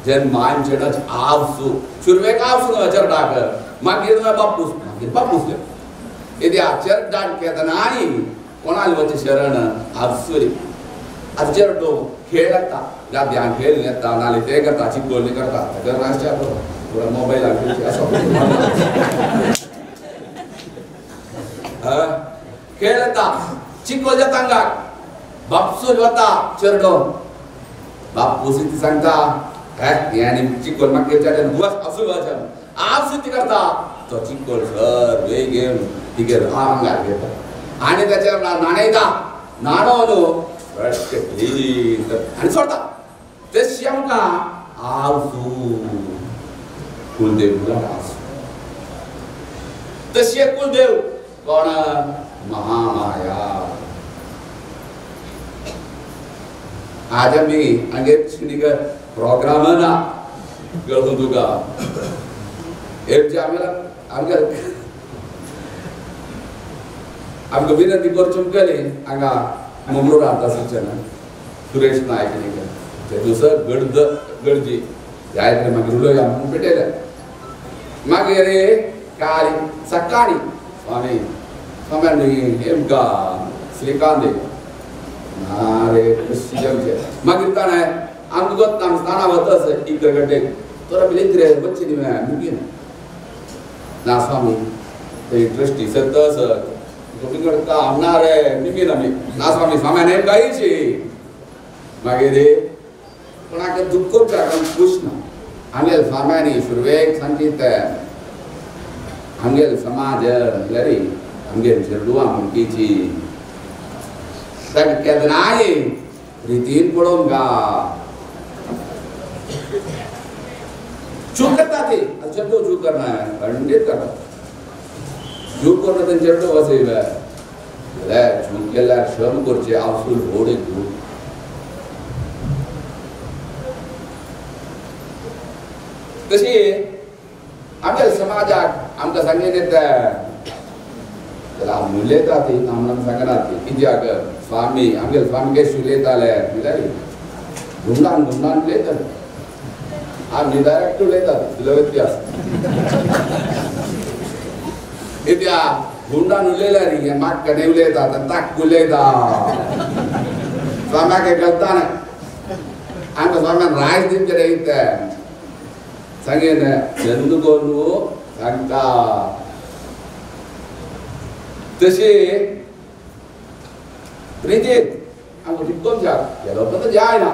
जेन्ना मायन चेडाच आवसू सुरवेक आवसू न्हय चेरडाक मागीर बापूस मागीर बापूस गेलो येदी चेरडान केतना आनी कोणाले वचें शरण आवसुरी आतां चेरडो खेळ लागता गाद्यान खेळ येता नाल्यार ते करता चिकोली करता ताका राष्ट्र थोडो मोबायलार असो खेळ येता चिकोल जाता आंगाक बापसूल वता चेरडो बापूस ती सांगता हे आनी चिकोल मागीर बस आसूल वच आवसू ती करता तो चिकोल सर वेग घेवन तिगेर आंगार घेता आनी ताचेर न्हाणयता न्हाणो न्हू क्लीन आनी सोडता तशी आमकां आवसू कुलदेव म्हळ्यार आसू तशी कुलदेव कोण महामाया. आज आमी हांगे प्रोग्राम ना गळून तुका एक आमगे आमकां विनंती करची केली हांगा मंगळूर आसा सुरेश नायक न्ही ते दुसर गडद गडजी जायत मागीर उलोवया म्हणून पेटयले. मागीर काल सकाळी स्वामी स्वामी हेमका श्रीकांत ना रे कशी जेवचे मागीर ताणें आमकां गोत आमी स्थाना वता इकरा गड्डेक तर आमी लेगीत रे बच्चे न्ही मुगीन ना स्वामी ते ट्रस्टी सर तसं विंगड काम ना रे निमीन आमी ना स्वामी स्वामी नेमकायची मागीर कोणाक दुख्ख खुश ना. आमगेले स्वाम्यांनी सुरवेक सांगित आमगेले समाज म्हणल्यार आमगेले चेडवां म्हणकीची ताका केन्नाय रितीन पळोवंक गा चूक करता ती चेडू चूक करना खंडीत करता चूक करना तें चेडू वचय जाल्यार चूक केल्यार क्षम करचें आवसूल व्हड एक गूण. तशी आमच्या समाजाक आमकां सांगें येता जाल्यार आमी उलयता ती आमकां सांगना ती कित्याक स्वामी आमगेले स्वामी कशें उलयताले म्हणल्यार घुमडान घुमडान उलयताले आमी डायरेक्ट उलयतात तितलो व्यत्यास कित्याक घुमडान उलयल्यार हें म्हाका न्ही उलयता ताक उलयता स्वाम्याक कळटा न्ही आमकां स्वाम्यान रायस दिवचें रे सांगें चंद कोन्नू सांगता. तशी प्रितीत आमकां टिकोवच्या केलो पण जायना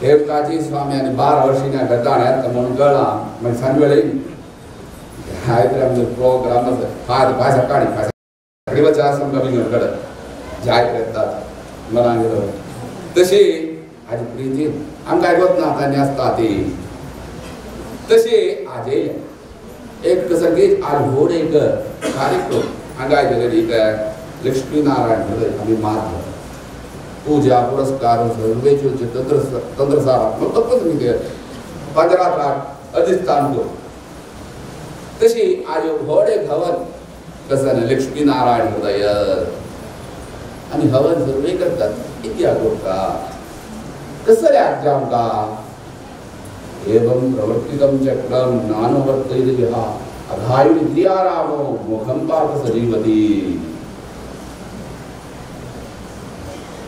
देवकाची स्वामी आनी 12 वर्षीं करता म्हणून कळ्ळां मागीर सांजवेळ जायत आमचो प्रोग्राम आसा फाय फाय सकाळी फाय सकाळी वचा आमकां बिंगड कडेन जायत येतात मनाक गेलो. तशी आज प्रितीन आमकां आयकत ना तांणी आसता ती तशी आज येयले एक संगीत आज व्हड एक कार्यक्रम हांगा आयकलेली लक्ष्मी नारायण आमी माधव पूजा पुरस्कार सर्वेचे तंत्र तंत्रसारात्मक पंचरात्राक अधिष्ठान करून तशी आज व्हड एक हवन कसं लक्ष्मी नारायण हृदय आनी हवन सर्वे करतात इतिहास करता कसले आमकां आमकां एवं प्रवर्तितं चक्रं नानुवर्तयति अघायुनिद्रियारामो मुखं पार्थ सजीवति.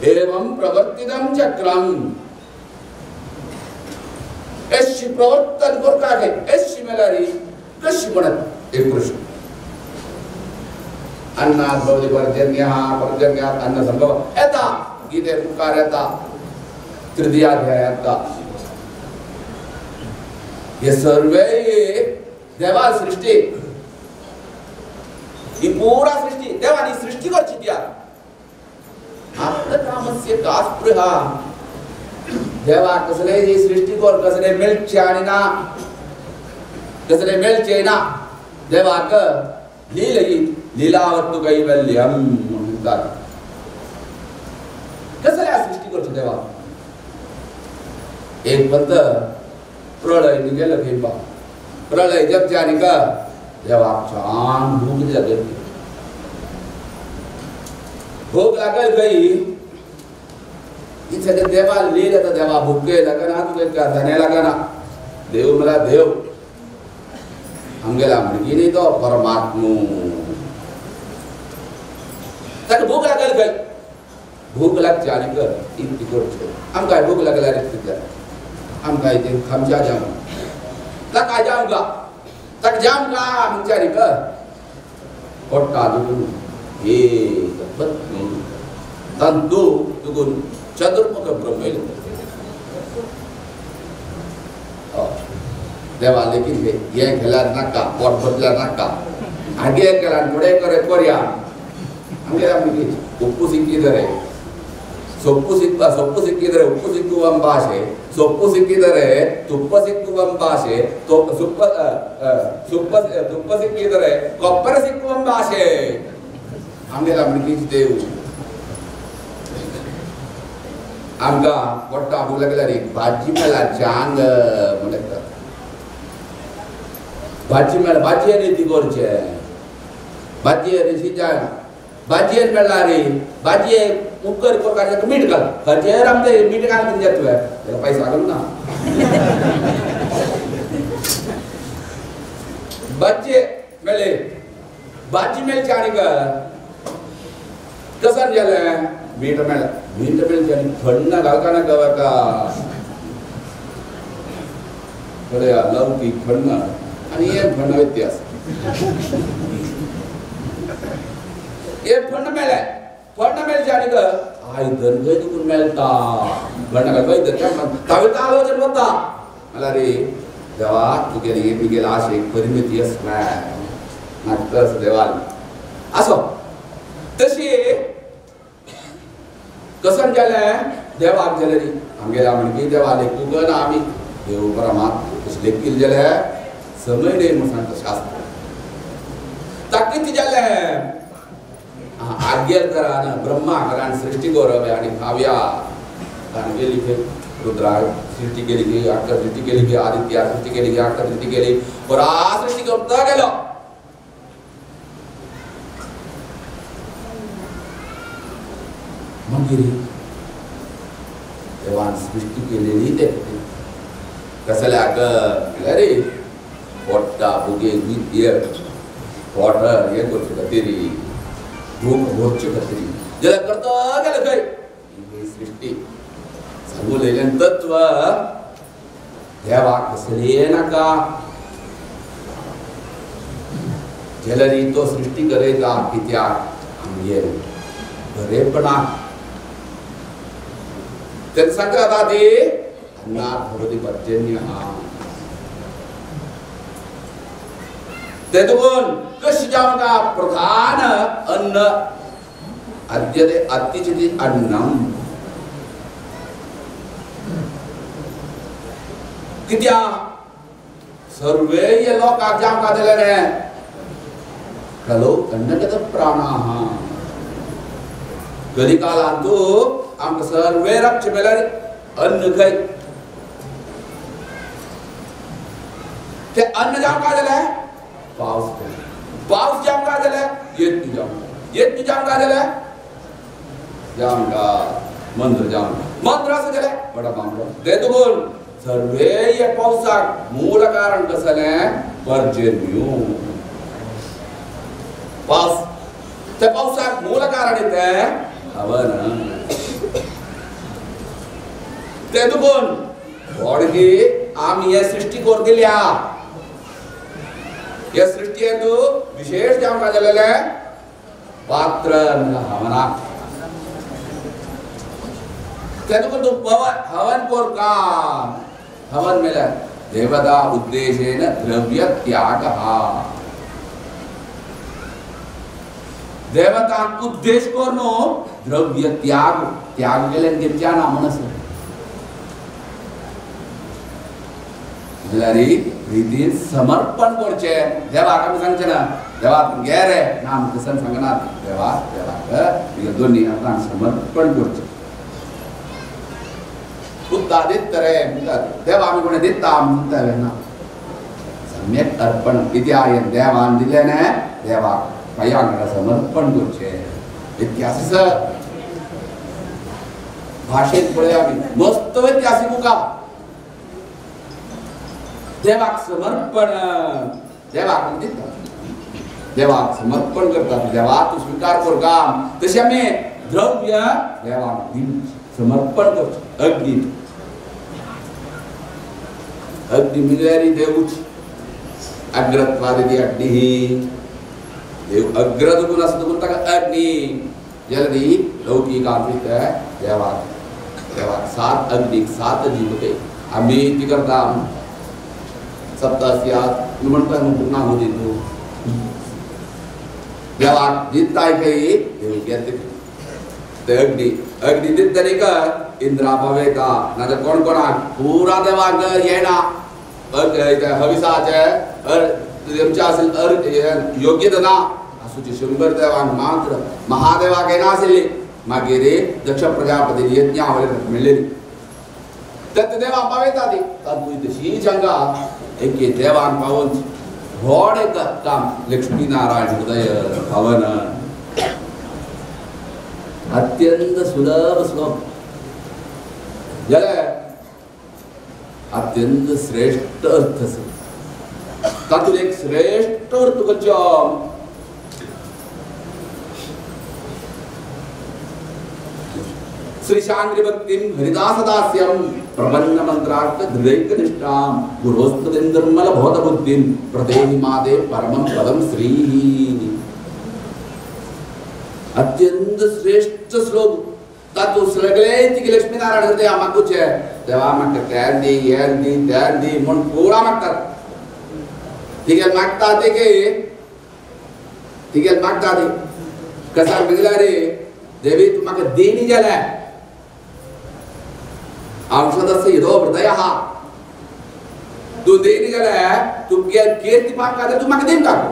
एवं प्रवर्तितं चक्रं एशी प्रवर्तन करता एशी मेल्यार कशी म्हणत एक प्रश्न. अन्नात् भवति पर्जन्यः पर्जन्यात् अन्न संभव येता गीते मुखार येता तृतीयाध्यायांत हे सर्वे देवा सृष्टी ही पुरा सृष्टी देवानी सृष्टी करची ती आत्मकामस्य का स्पृहा देवा कसले ही सृष्टी कर कसले मेळचे आनी ना कसले मेळचे ना देवाक लीलयी लीलावत्तु कैवल्यम म्हणतात कसले सृष्टी करची देवा. एक पंत प्रळय निघेल खेपा प्रळय जपचे आनी का देवाक छान भूक लागल भूक लागल खंय ही सगळें देवा लील येता देवा भुके लागना तुका धने लागना देव म्हळ्यार देव आमगेला भुरगीं न्ही तो परमात्मो ताका भूक लागल खंय भूक लागची आनी कर इतकी करचें आमकां भूक लागल्यार इतकी जाय आमकां इतें खामच्या जाम ताका जाम गा ताका जाम गा म्हणच्या न्ही कर पोट्टा दुखून एक पत्नी तंतू दुखून चतुर्मुख ब्रह्म देवा लेगीत हें केल्यार नाका पोट भरल्यार नाका आगे केल्यार फुडें करे करया ಆಮ್ಗೆ ಉಪ್ಪು ಸಿಕ್ಕಿದರೆ ಸೊಪ್ಪು ಸೊಪ್ಪು ಸಿಕ್ಕಿದರೆ ಉಪ್ಪು ಸಿಕ್ಕುವಂಬಾಷೆ, ಸೊಪ್ಪು ಸಿಕ್ಕಿದರೆ ತುಪ್ಪ ಸಿಕ್ಕುವಂಬಾಷೆ, ತುಪ್ಪ ತುಪ್ಪ ಸಿಕ್ಕಿದರೆ ಕೊಬ್ಬರ ಸಿಕ್ಕುವಂಬಾಷೆ. ಆಮೇಲೆ ಅಮ್ಗೆ आमकां पोट्टा आपूंक लागल्यार भाजी मेळ्ळा चांग म्हणटा भाजी मेळ्ळा भाजी आनी ती करचें भाजी आनी शिजाय भाजयेन मेळ्ळा रे भाजये उपकर करपाक मीठ घाल भाजयेर आमचें मीठ घाल कितें तुवें ताका पयसो घालूंक ना भाजये मेळ्ळे भाजी मेळची आनी कसान जालें मीठ मेळ्ळें मीठ मेळचें आनी थंड घालता नाका का पळया लवकीक थंड आनी हें थंड व्यत्यास हे फंड मेळ्ळें फंड मेळचें आनी आयदन खंय दुखून मेळटा फंड खंय तावें आलोचन वता म्हणल्यार रे देवा तुगेली हे तुगेले आशेक परिमिती आसना नाटक देवान आसो तशी कसम जालें देवाक जालें री आमगेल्या म्हणकी देवा लेखूंक ना आमी देव परमात तशें लेखील जाल्यार समय रे म्हूण सांगता शास्त्र ताका कितें जालें आज्ञेल करान ब्रह्मा करान सृष्टी गौरव आणि काव्या ताणें केली खंय रुद्रा सृष्टी केली की आका सृष्टी केली की आदित्या सृष्टी केली की आका सृष्टी केली पुरा सृष्टी करता गेलो मागीर देवान सृष्टी केलेली ते कसल्याक म्हणल्यार रे पोट्टा भुगे पोट हें करचे खातीर भूक भोगचे खातीर जाल्यार करता गेलें खंय ही सृष्टी सांगूलेलें तत्व देवाक कसलें नाका जाल्यार तो सृष्टी करयता कित्याक आमगेर बरेपणाक तेन्ना सांगता आतां ती अन्नात् भवति पर्जन्यः ते देखून कशी जावंका प्रधान अन्न अद्यते अत्तिचिति अन्नम कित्याक सर्वे लोकांक जावंका दिलें रे खलो अन्नगत प्राणाः कलिकालांतु आमकां सर्वे राबचें मेल्यार अन्न खंय तें अन्न जावंका जालें पावस पावस जावंका जालें यज्ञ जावंका यज्ञ जावंका जालें जावंका मंत्र जावंका मंत्र आसा जालें बडा बामडो ते देखून सर्वे पावसाक मूळ कारण कसलें पर्जन्य पावस त्या पावसाक मूळ कारण तें हवन ते देखून व्हडकी आमी हे सृष्टी करून दिल्या हे सृष्टींतु विशेष जावंका जालेलें पात्र हवनाक ते देखून तूं हवन कोरका हवन मेल्यार देवता उद्देशेन द्रव्य त्यागः देवतांक उद्देश करून द्रव्य त्याग त्याग केल्यान घेतच्या ना म्हणस म्हणल्यार रितीन समर्पण करचें देवाक आमी सांगचें ना देवाक घे रे ना आमी तशें सांगना देवाक देवाक दोन्ही हातान समर्पण करचें पुत्ता दित्त रे म्हणटात देवा आमी कोणें दिता म्हणटा ना सम्यक अर्पण कित्याक हें देवान दिलें न्ही देवाक पांयांक समर्पण करचें इतिहास भाशेंत पळया आमी मस्त इतिहासीक बुकां देवाक समर्पण देवाक दिता देवाक समर्पण करतात देवा तूं स्विकार कर काम तशें आमी द्रव्य देवाक समर्पण करचें अग्नी अग्नी म्हणल्यार देवूच अग्रत्वादिती अग्नी देव अग्र दुखून आसा देखून ताका अग्नी जाल्यार ही लौकीक देवाक देवाक सात अग्नीक सात जीव ते आमी ती करता सप्तास्यात म्हणटा ना तूं देवाक दिताय खंय देव घेता ते अग्नी अग्नी दितली इंद्रा पावयता नाजाल्यार कोण कोणाक पुरा देवाक येना हविसाचे तेमचे आशिल्ले योग्यता ना आसूचे 100 देवांक मात्र महादेवाक येना आशिल्ली. मागीर दक्ष प्रजापती यज्ञावली मेळ्ळेली तें देवा पावयता ती तातूंत तशीच हांगा एके देवान पावोवन व्हड एक काम लक्ष्मी नारायण हृदय हवन अत्यंत सुलभ श्लोक जाल्यार अत्यंत श्रेष्ठ अर्थ आसा. तातूंत एक श्रेष्ठ अर्थ खंयचो श्री शांग्री भक्तिं हरिदासदास्यं प्रबन्न मंत्रार्थ दृढैकनिष्ठां गुरोस्तदिर्मल बोधबुद्धिं प्रदेहि मादे परमं पदं श्री. अत्यंत श्रेष्ठ श्लोक. तातूंत सगळे तिगे लक्ष्मीनारायण हृदय मागूचे देवा मागता तें दी हें दी तें दी म्हूण पुरा मागतात. तिगे मागता ते तिगे मागता ती कसा मागल्यार रे देवी तूं म्हाका देणी जाल्यार औषधस्य यदो हृदयः तूं देणी जाल्यार तुमगे कीर्ती मागता तूं म्हाका देण दाखय.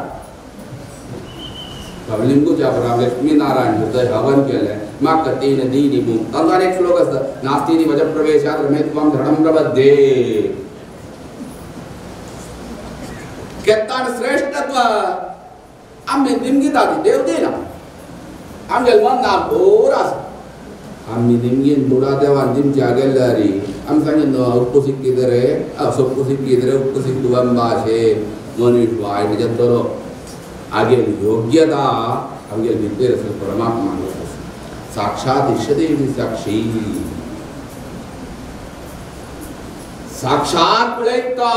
कवलिंगूच्या लक्ष्मी नारायण हृदय हवन केलें म्हाका तेन दीनी म्हूण तांचो आनी एक श्लोक आसता नास्तिनी वज प्रवेशात रमेत्वं धरणं प्रबद्धे. केत्तान श्रेष्ठत्व आमी निमगिता ती देव दिना आमगेलें मन ना बोर आसा. आमी निमगीन बुडा देवान दिमच्या गेल्यार आमी सांगीन उप्पू सिक्किदरे सोप्पू सिक्किदरे उप्पू सिक्कु भाशे मनीस वायट जातलो. आगेल योग्यता आमगेल भितर आसा परमात्मा साक्षात ईशदेवी साक्षी साक्षात पळयता.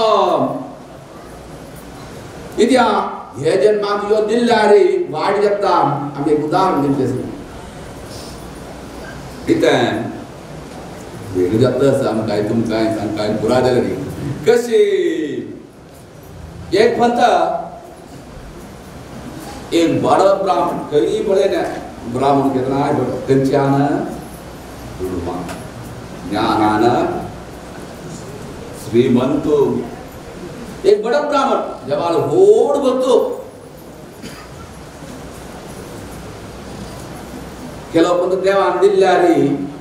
कित्याक हे जन्माक यो दिल्ल्या रे वायट जाता. आमी एक उदाहरण दितलें कितें वेळ जाता आसा आमकां तुमकां तांकां पुरा जालें न्ही. कशी एक म्हणटा एक बरो ब्राह्मण खंय पळयना ब्राह्मण केन्ना खंयच्यान ज्ञानान श्रीमंत एक बडो ब्राह्मण देवालो व्हड भक्त केलो पण देवान दिल्ल्या रे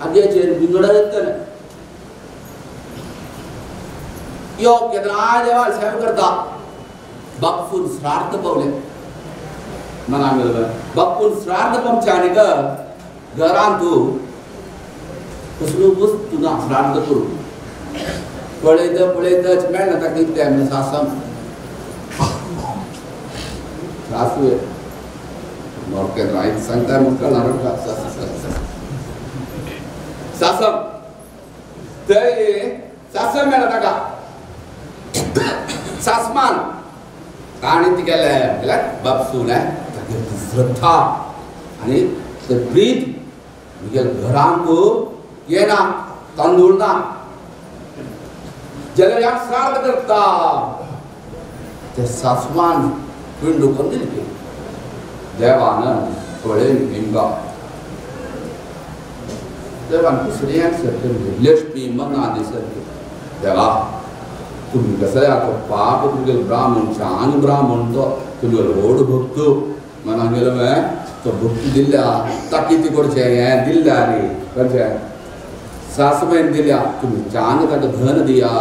आगेचेर बिंगड येतलें यो केन्ना देवाल सेवा करता. बापून श्रार्ध पावले मना बापून श्रार्ध पमच्या आनी घरान तूं कसलो वस्तू ना श्रार्ध करूं पळयता पळयताच मेळना ताका कितें म्हणून सासम सासू नोरकेंद्र आयज सांगता म्हूण कळना सासम थंय सासम मेळना ताका सासमान ताणें तिगेलें म्हणल्यार बापसून तागेली ती श्रद्धा आनी ते प्रीत म्हगेल्या घरांक येना तांदूळ ना जाल्यार ह्या श्राद्ध करता ते सासवान पिंड करून दिली देवान पळय हिंगा देवान दुसऱ्याक सरकें लक्ष्मी मना दिसत देवा तुमी कसं आता पाप तुमगेलो ब्राह्मण छान ब्राह्मण तो तुमगेलो व्हड भक्त मनान गेलो हांवें तो भक्त दिल्या ताका कितें करचें हें दिल्ल्या रे खंयचें सासुबायन दिल्या तुमी छान ताका धन दिया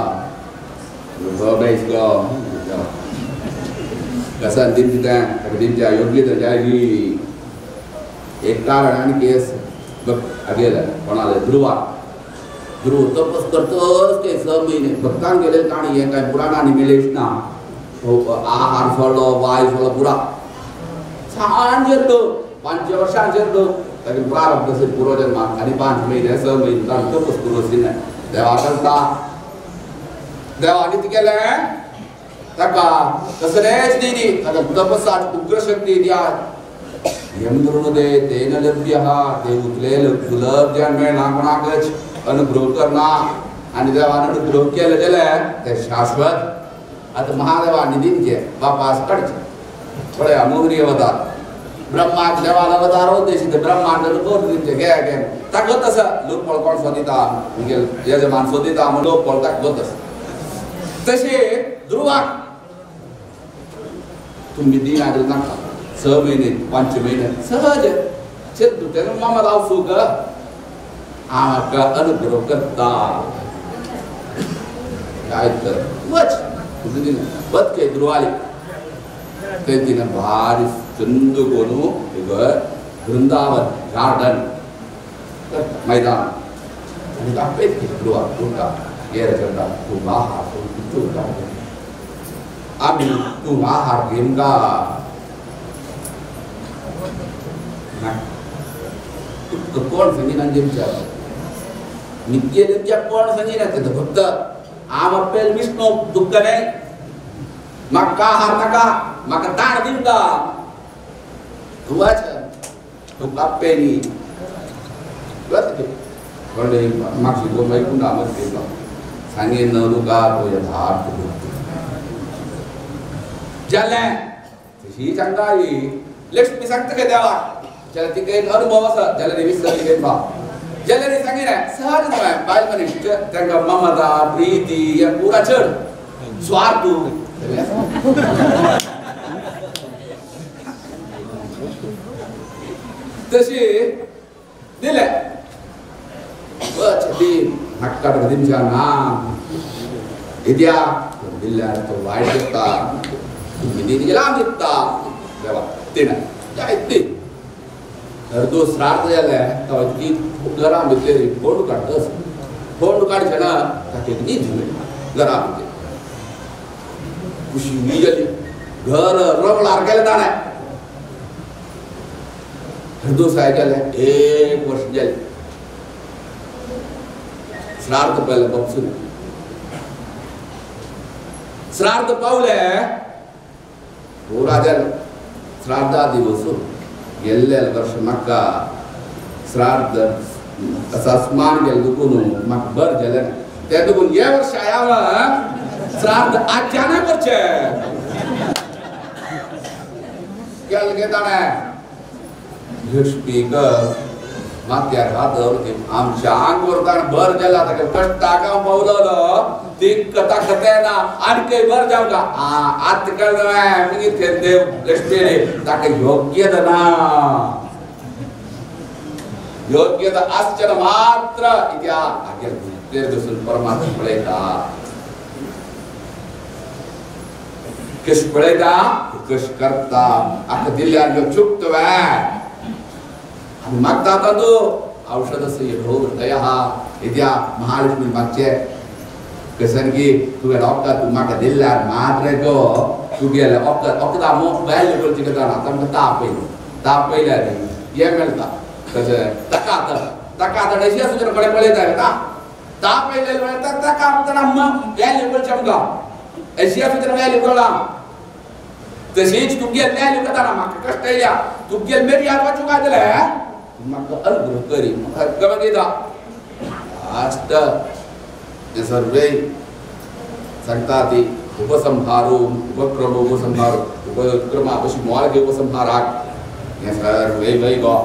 बेस गो कसा दिमचें तें ताका दिमच्या योग्य जाय एक कारण आनी केस गेलें कोणालें ध्रुवा ध्रुव तपस करतच ते 6 महिने भक्तान गेले काणी हें कांय पुराणांनी मेळच ना. आहार सोडलो वाय सोडलो पुरा छान जेरलो 5 वर्सां जेरलो तागे प्रारब्ध असेल पूर्वजन्मात आनी 5 महिने 6 महिने ताणें तपस करूं आशिल्लें देवा करता देवानी केलें ताका कसलेंच दिली ताका तपसात उग्र शक्ती दिया यमद्रुणदे तेन लभ्यः ते उतले सुलभ ज्ञान मेळना कोणाकच अनुग्रह करना आनी देवान अनुग्रह केले जाल्यार ते शाश्वत. आतां महादेवान दिवचें वापास काडचें पळया मोहरी वतात ब्रह्माक देवान अवतार उद्देशी ते ब्रह्मांड करून दिमचे घे घे ताका गत आसा लोक पळकोण सोदिता मुगेल यजमान सोदिता म्हूण लोक पळ ताका गत आसा तशें ध्रुवाक तुम्ही दिन आदल नाका 6 महिने 5 महिने सहज चेत तेन्ना मामा हांव सुख आमकां अनुग्रह करता काय तर वच तुझं वच काय ध्रुवाली ते तिने भारी चंद कोणू एक वृंदावन गार्डन मैदान आणि दाखवत की ध्रुवा तुका गेर करता तू आहार तू आम्ही तू आहार घेम का कोण सांगिना दिमच्या नित्य दिमच्या कोण सांगिना ते फक्त आम अपेल विष्णू दुःख नाही म्हाका आहार नाका म्हाका ताण दिमका तुवाच तुका पेनी मागशी गो वैकुंठ आमच घेतला सांगेन न तुका तो यथार्थ जालें तशी सांगता लक्ष्मी सांगता काय देवाक जाल्यार तिका एक अनुभव आसा जाल्यार विसरली काय बा जाल्यार सांगिना सहज बायल मनीस तांकां ममता प्रीती हे पुरा चड स्वार्थ तशी दिले वच दी नाका दिमच्या ना इद्या दिल्यार तो वायट दिता तुमी लांब दिता देवा तिणें जायती अर्दो श्राद्ध जालें तो इतकी घरा भितरली फोंड काडटस फोंड काडचे ना ताका न्हीद मेळना घरा भितर खुशी जाली घर रगडार गेलें ताणें अर्दो साय जालें 1 वर्ष जालें श्राद्ध पयलें बपसून श्राद्ध पावलें पुरा जालें श्राद्धा दिवस गेल्ले वर्ष म्हाका श्राद्ध स्मान गेलें दुखून म्हाका बरें जालें तें दुखून हे वर्ष हांव श्राद्ध आजच्यानूय करचें केलें गे ताणें लक्ष्मीक माथ्यार हात दवरली आमच्या आंगवर ताणें बरें जालां ताका कश्टाक हांव पावलोलो तिका ताका तें ना आनी बरें जावं का आतां कळ्ळें मागीर ते देव लक्ष्मीले ताका योग्यता ना योग्यता आसचें मात्र कित्याक हागेर भितर बसून परमात्मा पळयता कशें पळयता कशें करता आतां दिल्यार ह्यो चुकता आनी मागता आतां तूं औषधस्य यथो हृदयः इत्या महालक्ष्मी मागचें कसन की तुवें वखद तूं म्हाका दिल्यार मात्र गो तुगेलें वखद वखदां व्हॅल्यू करची जाणा आतां आमकां ताप येयलो ताप येयल्यार हें मेळटा कशें ताका आतां ताका आतां अशी आसूं कडेन पळयता ता ताप येयले ताका आतां व्हॅल्यू करचें आमकां अशी आसूं व्हॅल्यू कळ्ळा तशीच तुगेल व्हॅल्यू करता म्हाका कश्ट येयल्या तुगेल मेरी हात वाचूंक काय जालें म्हाका अनुग्रह करी म्हाका गमत येता लास्ट ते सर्वे सांगता ती उपसंहारो उपक्रम उपसंहार उपक्रम अशी मोल घे उपसंहाराक हे सर्वे वै गो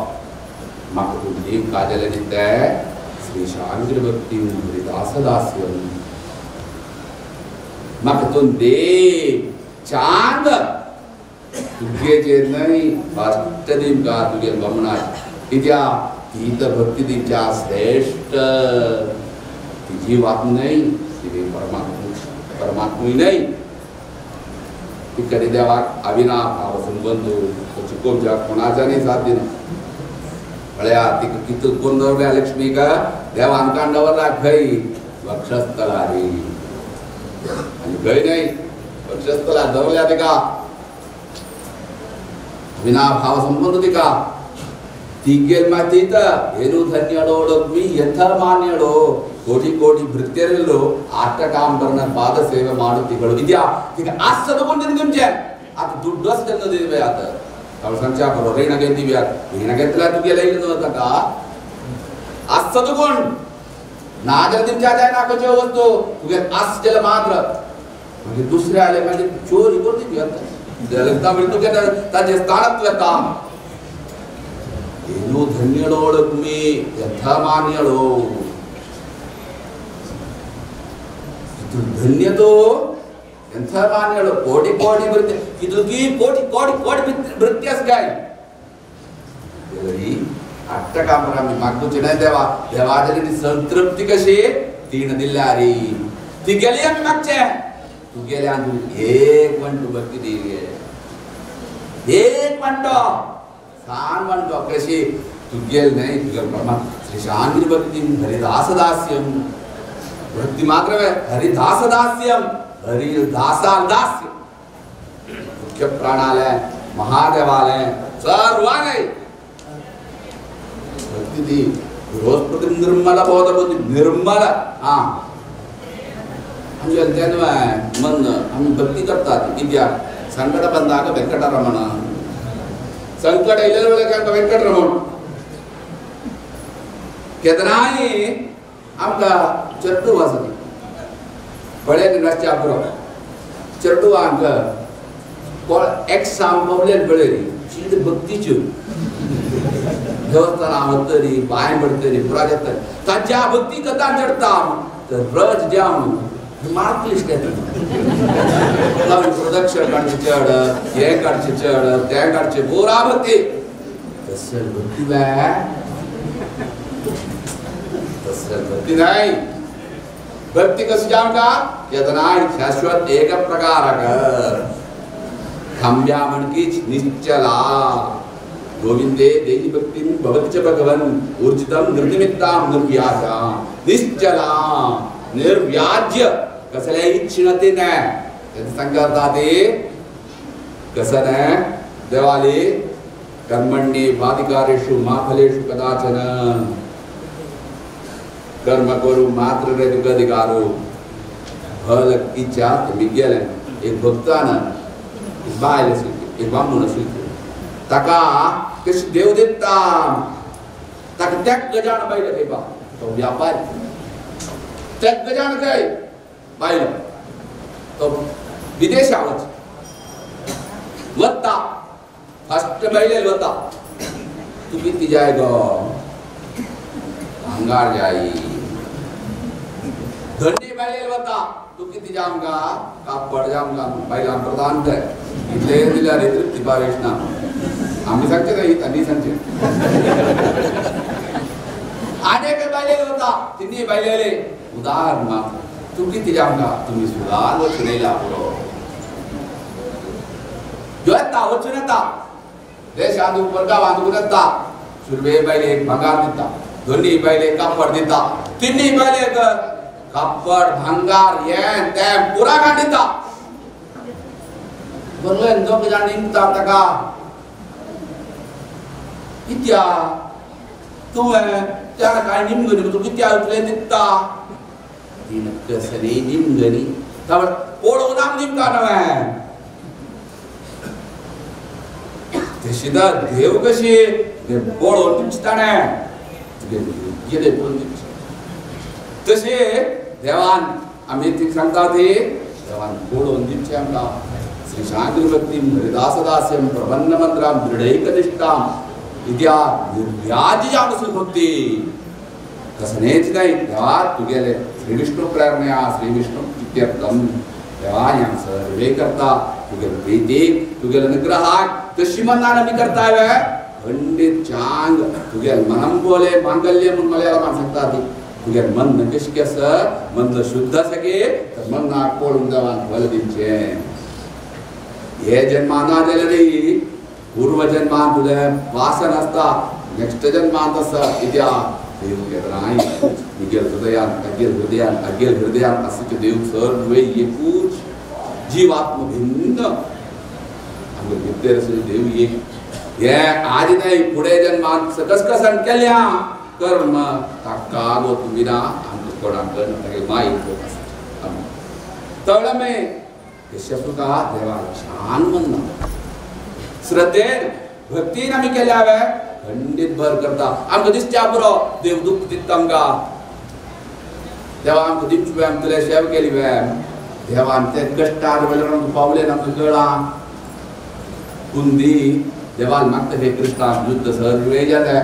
म्हाका तूं देव काय जालें तें श्री शांतिभक्ती हरिदासदास्यम म्हाका तूं देव चांद तुगेचेर न्हय फास्ट दिमका तुगे गमनाक कित्याक ती तर भक्ती दिवच्या श्रेश्ठ ती जीवात्मा न्हय ती परमात्मा परमात्मूय न्हय ती कधी देवाक अविनाभाव संबंद तो चुकोवच्या कोणाच्यानूय साथ दिना पळया तिका कितें कोण दवरल्या लक्ष्मीक देवान काण दवरला खंय वक्षस्थलार आनी खंय न्हय वक्षस्थलार दवरल्या तिका अविनाभाव संबंद तिका तिगेल मातीत ಏನು ಧನ್ಯಳೋಡೊಮ್ಮಿ ಯಥ ಮಾನ್ಯಳೋ ಕೋಟಿ ಕೋಟಿ ಭೃತ್ಯರಲ್ಲೋ ಆಟಕಾಂಬರನ ಪಾದ ಸೇವೆ ಮಾಡುತ್ತಿಗಳು ಇದ್ಯಾ ಈಗ ಆಸದಗೊಂಡಿದ್ದು ನಿಮ್ಗೆ ಆತ ದುಡ್ಡು ಅಷ್ಟೇ ಆತ ತಾವು ಸಂಚಾ ಬರೋ ರೇಣಗೆದ್ದೀವಿ ರೇಣಗೆತ್ತಲ ತುಗೆಲ್ಲ ಇಲ್ಲ ತಕ ಆಸದಗೊಂಡು नाजल तुमच्या जाय ना खंयच्यो वस्तू तुगे आसजेल मात्र मागीर दुसरे आले मागीर चोरी करून दिवया म्हणजे तुगे ताजें स्थानात येता ಧನ್ಯಳೋಳಗ್ಮಿ ಯಥಮಾನ್ಯಳೋ ಇದು ಧನ್ಯದೋ ಎಂಥ ಮಾನ್ಯಳು ಕೋಟಿ ಕೋಟಿ ಬರುತ್ತೆ ಇದಕ್ಕೆ ಕೋಟಿ ಕೋಟಿ ಕೋಟಿ ವೃತ್ಯಸ್ಗಾಯಿ ಅಟ್ಟಕಾಂಬರಾಮಿ ಮಗ್ಗು ಚಿಣ ದೇवा देवाजली संतृप्ती कशी तीन दिल्यारी ती गेली आम्ही मागचे तू गेले आणि एक म्हणतो भक्ती दिली एक म्हणतो सान म्हणतो कशी तू गेल नाही तुझ्या प्रमाण श्रीशांती भक्ती हरिदासदास्यम भक्ती मात्र हरिदासदास्यम हरिदासादास्य मुख्य प्राणालय महादेवालय सर्वालय भक्ती दी बृहस्पती निर्मल बोधबुद्धी निर्मल हाँ आमच्या मन आम्ही भक्ती करतात कित्याक संकट ಬಂದಾಗ ವೆಂಕಟರಮಣ ಸಂಕಟ ಇಲ್ಲದ ವೆಂಕಟರಮಣ केदनाय आमकां चेड्डू आसा बळे नाचच्या पुरो चेड्डू आमकां एक सांपवलेन बळे चीड भक्तीच्यो देवस्थान वतरी बांय पडतरी पुरा जाता ताच्या भक्ती कथा चडता तर रज जाम मार्क लिस्ट येता प्रदक्षिण काडचे चड हे काडचे चड ते काडचे बोरा भक्ती तसं भक्ती तसं भक्ती नाही. भक्ती कशी जाम का यदनाय शाश्वत एक प्रकार खांब्या म्हणकीच निश्चला गोविंदे देहि भक्तिं भवति च भगवन् ऊर्जितं निर्निमित्तां निर्व्याजां निश्चला निर्व्याज्य कसल्याही क्षीणते नाही. त्याचं सांगता ते कसं नाही देवाले कर्मण्ये वाधिकारेषु मा फलेषु कदाचन कर्म करू मात्र रे तुका अधिकारो फल इच्छा मी गेले एक भक्तान एक बायल आशिल्ली एक बामूण आशिल्ली ताका कशी देव दिता ताका त्याक गजान बायल खंय तो व्यापारी त्याक गजान खंय बायल तो विदेशा वच वता फस्ट बायलेल वता तू किती जाय गो भांगार जाई धन्य बायलेल वता तू किती जाम का कापड जाम का बायलां प्रदान कर इतले दिल्यार तृप्ती पावेश ना आम्ही सांगचे नाही त्यांनी सांगचे अनेक बायलेल होता तिन्ही बायलेले उदाहरण मात्र तू किती जाम का तुम्ही सुधार वचून येयला पुरो येता वचून येता देशांत परगावांत येता सुरवे बायलेक भांगार दिता दोन्ही बायलेक कापड दिता तिन्ही बायलेक कापड भांगार हें तें पुरा काड दिता बरलो दोग जाण निमता ताका कित्या तुवें त्या काय निमगनी तूं कित्या इतलें दिता तीन कसली निमगनी तावळ पळोवन आम निमता न्हय तशी तर देव कशी पळोवन दिवची ताणें तुगे गेले पळोवन दिवची तशें देवान आमी ती सांगता ती देवान पळोवन दिवचें आमकां श्री शांतिभक्तीं हरिदासदास्यं प्रबन्नमन्त्रां दृढैकनिष्ठां इत्या निर्व्याज्यामसु भक्ती कसनेच नाही देवा तुगेले श्री विष्णु प्रेरणया श्री विष्णु इत्यर्थं देवा ह्या सर्वे करता तुगेले प्रीती तुगेले अनुग्रहाक तशी मनान आमी करताय वे खंडीत चांग तुगेले मनम बोले मांगल्य म्हूण मलयाळमान सांगता ती तुगेले मन कशें आसा मन जर शुद्ध आसा की तर मनाक पळोवन देवान फल दिवचें. हे जन्मान ना जाल्यार पूर्व जन्मान तुजें वासन आसता नेक्स्ट जन्मांत आसा कित्याक देव केन्नाय तुगेल हृदयान तागेल हृदयान तागेल हृदयान आसा देव सर्वे एकूच जीवात्म भिन्न आमगे भितर आसा देव एक. हे आज न्हय फुडें जन्मान सकस कसन केल्या कर्म ताका गो विना आमकां कोणाक तागे माई आसा तळमे कशें तुका देवाक छान मन श्रद्धेन भक्तीन आमी केल्या हांवें खंडीत भर करता आमकां दिसच्या पुरो देव दुःख दिता आमकां देवा आमकां दिवची वे आमकां तुले सेवा केली वे देवान ते कश्टान वयल्यान आमकां पावलें आमकां कळ्ळां कुंदी देवान मागता हे कृष्णान युद्ध सर्वे जालें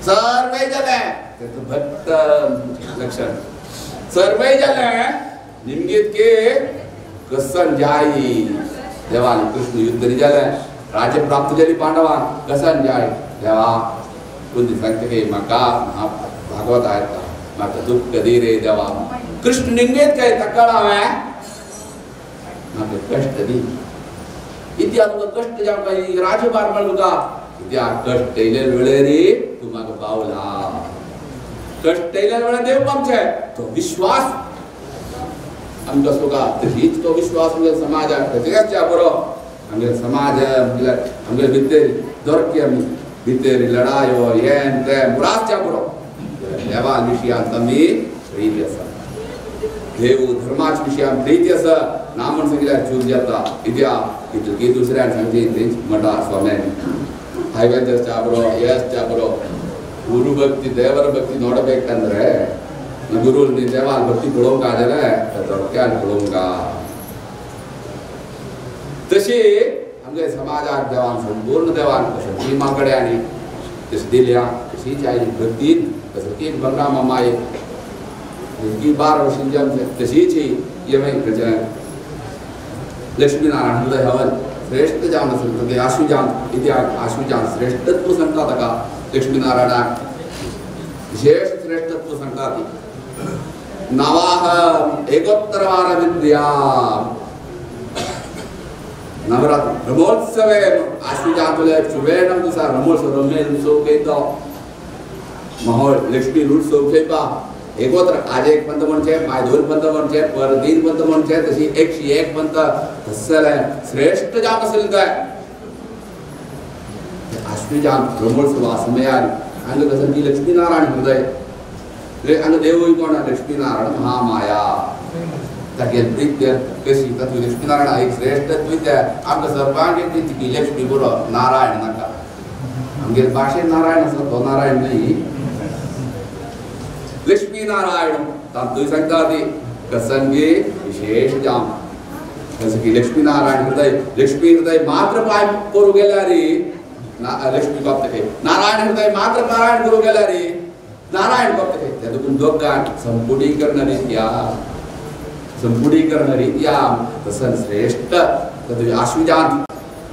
सर्वे जालें तें भक्त लक्षण सर्वे जालें निमगीत के कसन जाई देवान कृष्ण युद्ध नी जालें राज्य प्राप्त जाली पांडवान कसन जाय देवा कुंती सांगता की म्हाका भागवत आयता म्हाका दुःख दी रे देवा कृष्ण निमगीत काय तक्कड हांवें म्हाका कश्ट दी इतिहास तुका कश्ट जावंक काय राज्यभार मेळ तुका इतिहास कश्ट येयले वेळेरी तूं म्हाका पावला कश्ट येयले वेळार देव आमचे तो विश्वास आमकां तुका तशीच तो विश्वास आमगे समाजाक तशेंच बरो आमगे समाज आमगे भितर दरकी आमी भितर लढायो हें तें मुरासच्या बरो देवा विशयांत आमी प्रीती आसा देव धर्माच्या विशयांत प्रीती आसा ना म्हण सांगिल्यार चूक जाता कित्याक कितकी दुसऱ्यान सांगची तेंच मठा स्वाम्यांनी हायवेच्या बरो येसच्या बरो गुरु भक्ती ದೇವರ ಭಕ್ತಿ ನೋಡಬೇಕಂದ್ರೆ ಗುರು ದೇವಾಲ ಭಕ್ತಿ ಪಳೋवंक जाल्यार धोक्यान पळोवंक तशी आमगे समाजाक देवान संपूर्ण देवान कशें माकडे आनी तशी दिल्या तशीच आयली भक्तीन तसं बंगरा मामा एक 12 वर्षांची आमचे तशीच ही लक्ष्मीनारायण हृदय हवन श्रेष्ठ जावन आसता ते आशुजान इतिहास आशुजान श्रेष्ठत्व सांगता ताका लक्ष्मीनारायणाक विशेष श्रेष्ठत्व सांगता ती नवाह एकोत्तरवार विद्या नवरात्र रमोत्सवे आश्विजांतले चुवेणम दिसा रमोत्सव रमेश उत्सव खेळटा माहोल लक्ष्मी उत्सव खेळपा एकोत्र आज एक पंत म्हणचे माय 2 पंत म्हणचे पर 3 पंत म्हणचे तशी 101 पंत तसले श्रेष्ठ जावन आसले काय आश्विजान रमोत्सवा समयार हांगा कसं ती लक्ष्मीनारायण हृदय हांगा देवूय कोण लक्ष्मीनारायण महामाया तागे प्रीत्य कशी तातूंत लक्ष्मीनारायण एक श्रेष्ठ विद्या आमकां सर्वांक एक ती लक्ष्मी बरो नारायण नाका आमगेर भाशेन नारायण आसा तो नारायण न्ही लक्ष्मी नारायण तातूंत सांगता ती कसंगे विशेष जाम जसं की लक्ष्मीनारायण हृदय लक्ष्मी हृदय मात्र पाय करू गेल्यार लक्ष्मी बाप्त नारायण हृदय मात्र पारायण करू गेल्यार नारायण बाप्त त्या देखून दोगांक संपुटीकरण रित्या संपुटीकरण रित्या तसं श्रेष्ठ तदु आश्विजान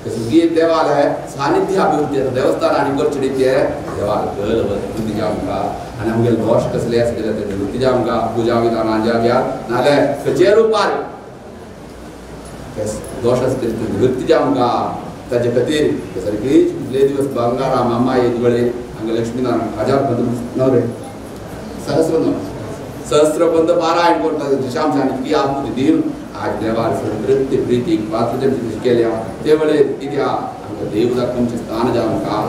तसं की देवालय सानिध्य अभिवृद्धी देवस्थान आनी करचे रित्या देवाल गल वृद्धी जावंका आनी आमगेले दोश कसले आसले जाल्यार ते निवृत्ती जावंका पुजा विधानां जावया नाल्यार खंयचेय रुपार दोश आसले ते निवृत्ती जावंका ताजे खातीर सारकी कितले दिवस बंगारा मामा येत वेळे हांगा लक्ष्मीनारायण हजार पंत नवरे सहस्र नव सहस्र पंत पारायण करता दिशाम इतकी आपुती दिवन आज देवार संतृप्ती प्रिती पात्र तेमची केल्या ते वेळे कित्याक आमकां देव दाखोवचें स्थान जावंका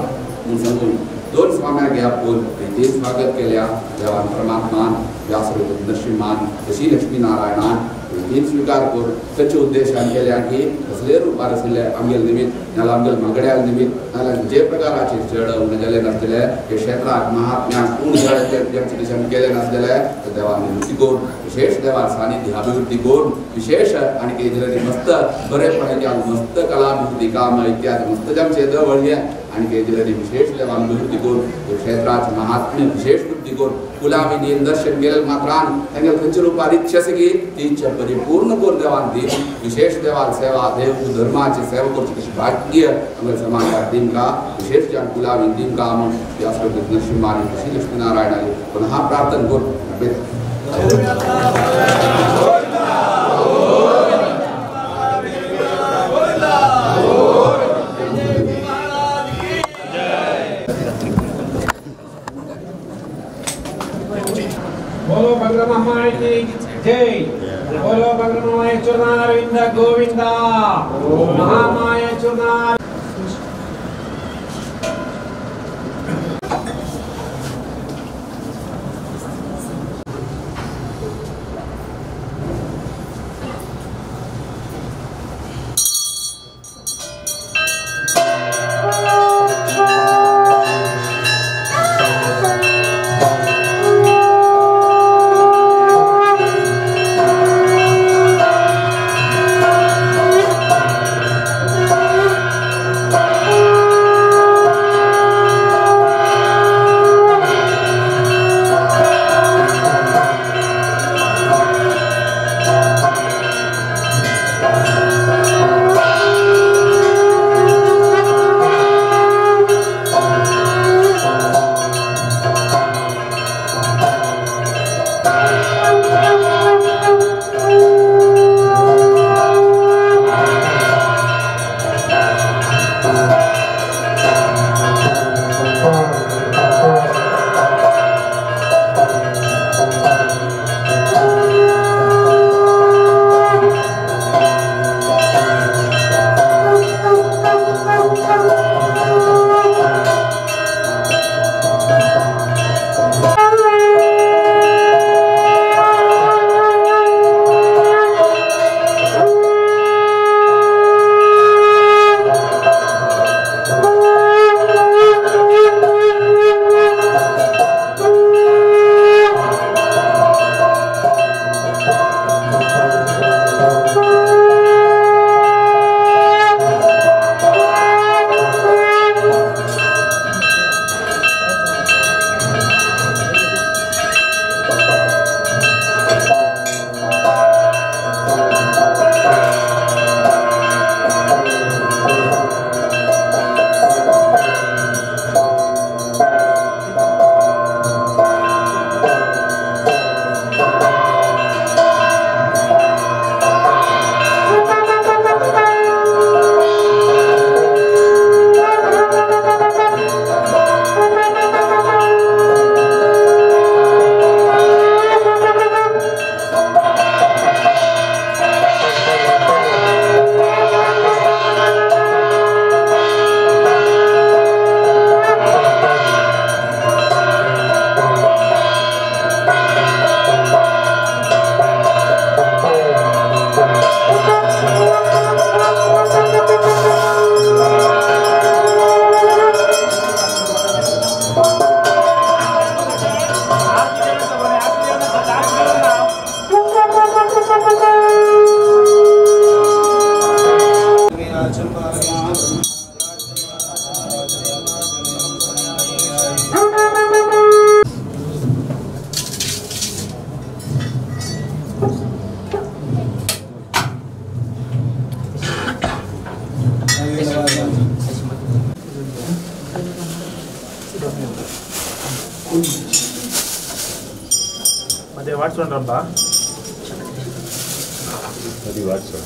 म्हूण सांगून दोन स्वाम्याक आपून प्रितीन स्वागत केल्या देवान परमात्मान व्यासरूप नरसिंहान तशी लक्ष्मीनारायणान प्रितीन स्वीकार करून ताचे उद्देशान केल्या की कसले रुपार आशिल्ले आमगेले निमित्त नाल्यार आमगेले मागड्या निमित्त नाल्यार जे प्रकाराचे चड उणें जालें नासतलें हे क्षेत्राक महात्म्याक पूर्ण जालें दिशान केलें नासलें तर देवान निवृत्ती करून विशेष देवान सानिध्य अभिवृद्धी करून विशेष आनी कितें जाल्यार मस्त बरेपणाचे मस्त कलाभिवृद्धी काम इत्यादी मस्त आमचे वळये आनी कितें जाल्यार विशेष देवान अभिवृद्धी करून क्षेत्राचे महात्म्य विशेष वृद्धी करून कुलाविनी दर्शन केले मात्रान तांगेले खंयच्या रुपार इच्छा आसा की ती इच्छा परिपूर्ण करून देवान दी विशेष देवान सेवा देव धर्माची सेवा करची कशी भाग्य आमगे समाजाक दिमका विशेष जान कुलाविनी दिमका म्हूण व्यासरूप नरसिंहानी तशी लक्ष्मीनारायणाली पुनः प्रार्थना करून बोलो बंगरा की जय बोलो बंगरा चुनारविंद गोविंदा महामाया चुनार। मध्ये वाट सोड रंबा मध्ये वाट सोड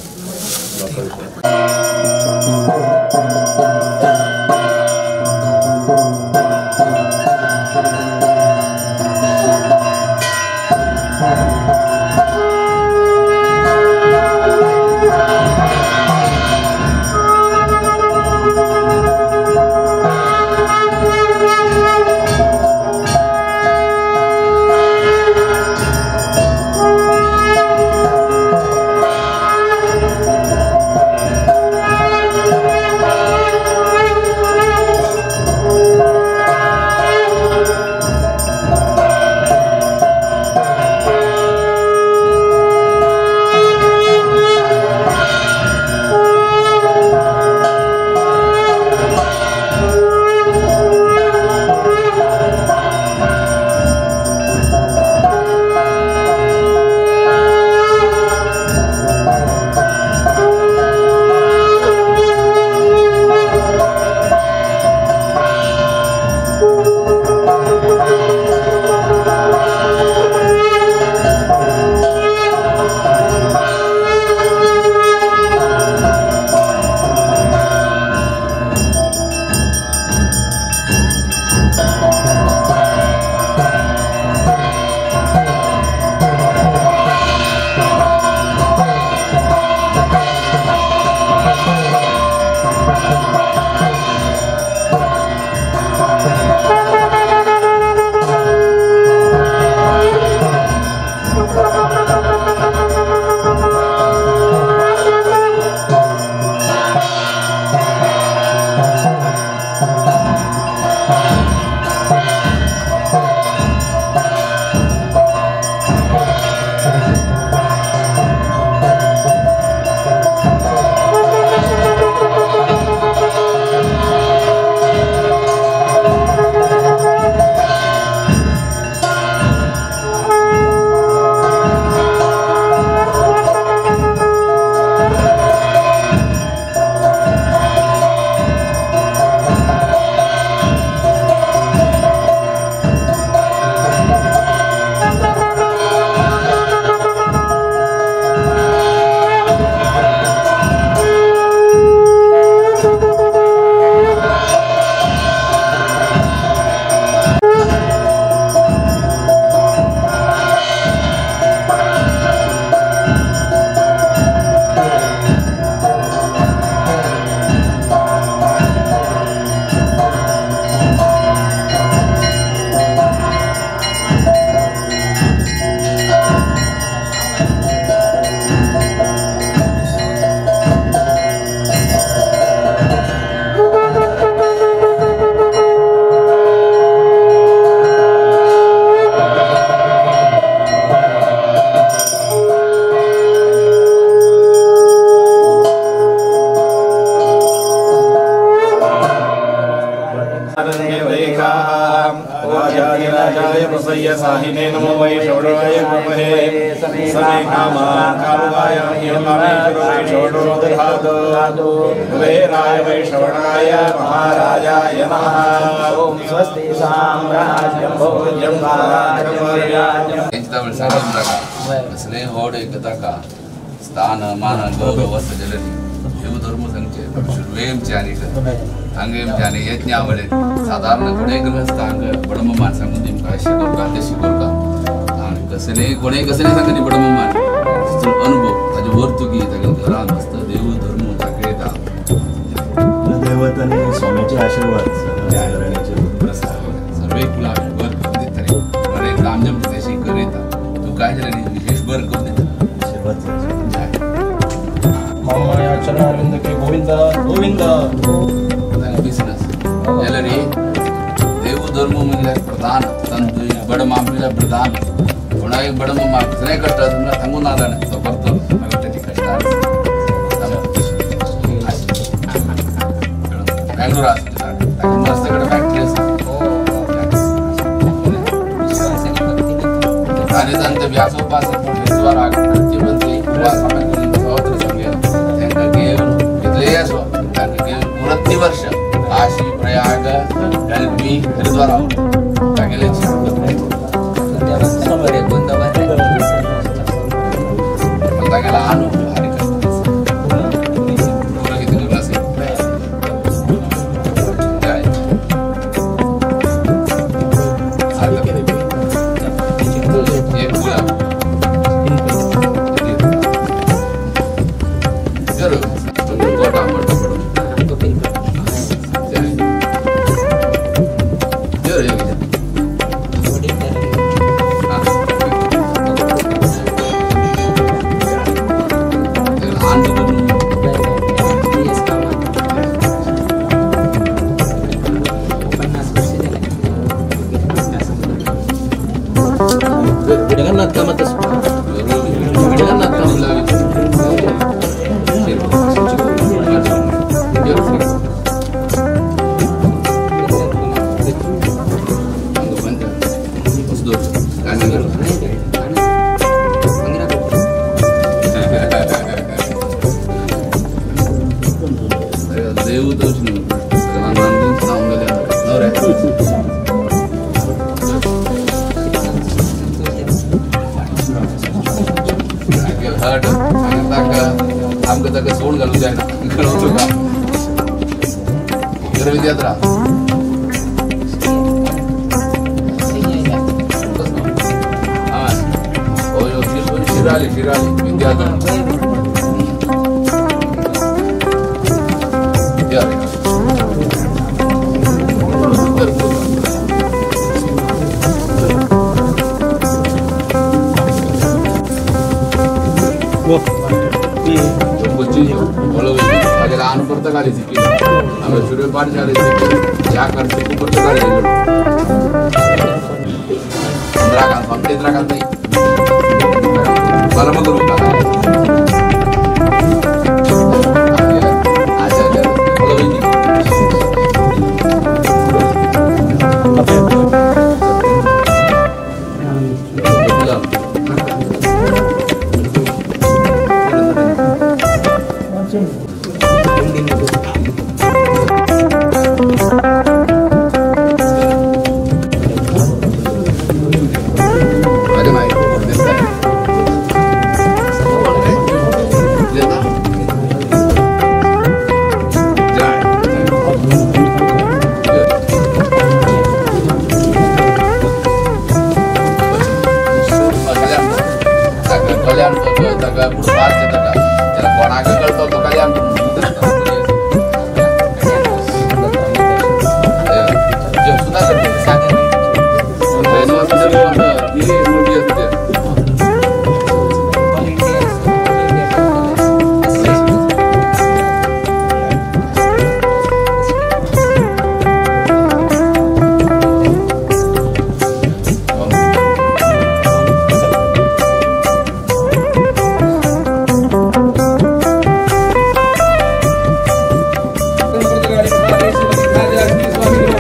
साहिने नमो वै श्रवणाय नमः समे कामान् कामुकाय कामेश्वरो दधातु कुबेराय वै श्रवणाय महाराजाय नमः। ओम स्वस्ति साम्राज्यं भोज्यं राज्यं कसले होड एकता का स्थान मान गौरव जलनी शिवधर्म संचे शुर्वेमचे हांगेमचे आनी यज्ञावळे साधारण कोणेय गृहस्थ हांगा बडममान सांगून दिमकां शिकोवका ते शिकोवका आनी कसले कोणेय कसले सांगनी बडममान तिचो अनुभव ताजे वर्तुकी तागे घरान मस्त देव धर्म दाखयता दैवत आनी स्वामीचे आशीर्वाद सर्वे कुला बर करून दितले बरें आमच्या तशी करयता तूं काय जाल्यार विशेष बर करून दिता आशीर्वाद. मामाया चरणारविंद के गोविंद गोविंद. बिजनेस जाल्यार देव धर्म म्हणजे प्रधान तंतु बडमा म्हणल्यार प्रधान कोणाक बडमा कसलेय कश्ट आसा म्हणल्यार सांगूं ना जाणें तो करतलो मागीर तेजी कश्टां बेंगलोर आसा ताका मस्त कडेन फॅक्टरी आसा आनी तांचे व्यासोपास फेस्वाराक उपास तांकां घेवन कितलेय आसो तांकां घेवन प्रतिवर्ष काशी प्रयाग आनी तुमी हरिद्वार तागेले तागेला आनु भारी जगन्नाथ कामत जगन्नाथ कामत आमकां ताका सोड घालूंक जायना कळोवचो का विद्यात्रा शिराली शिराली विद्याधर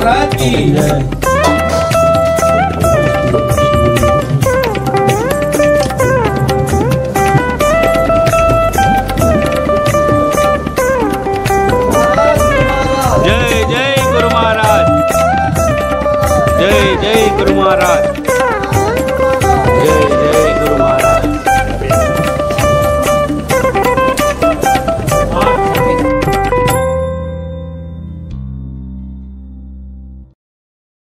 महाराज की।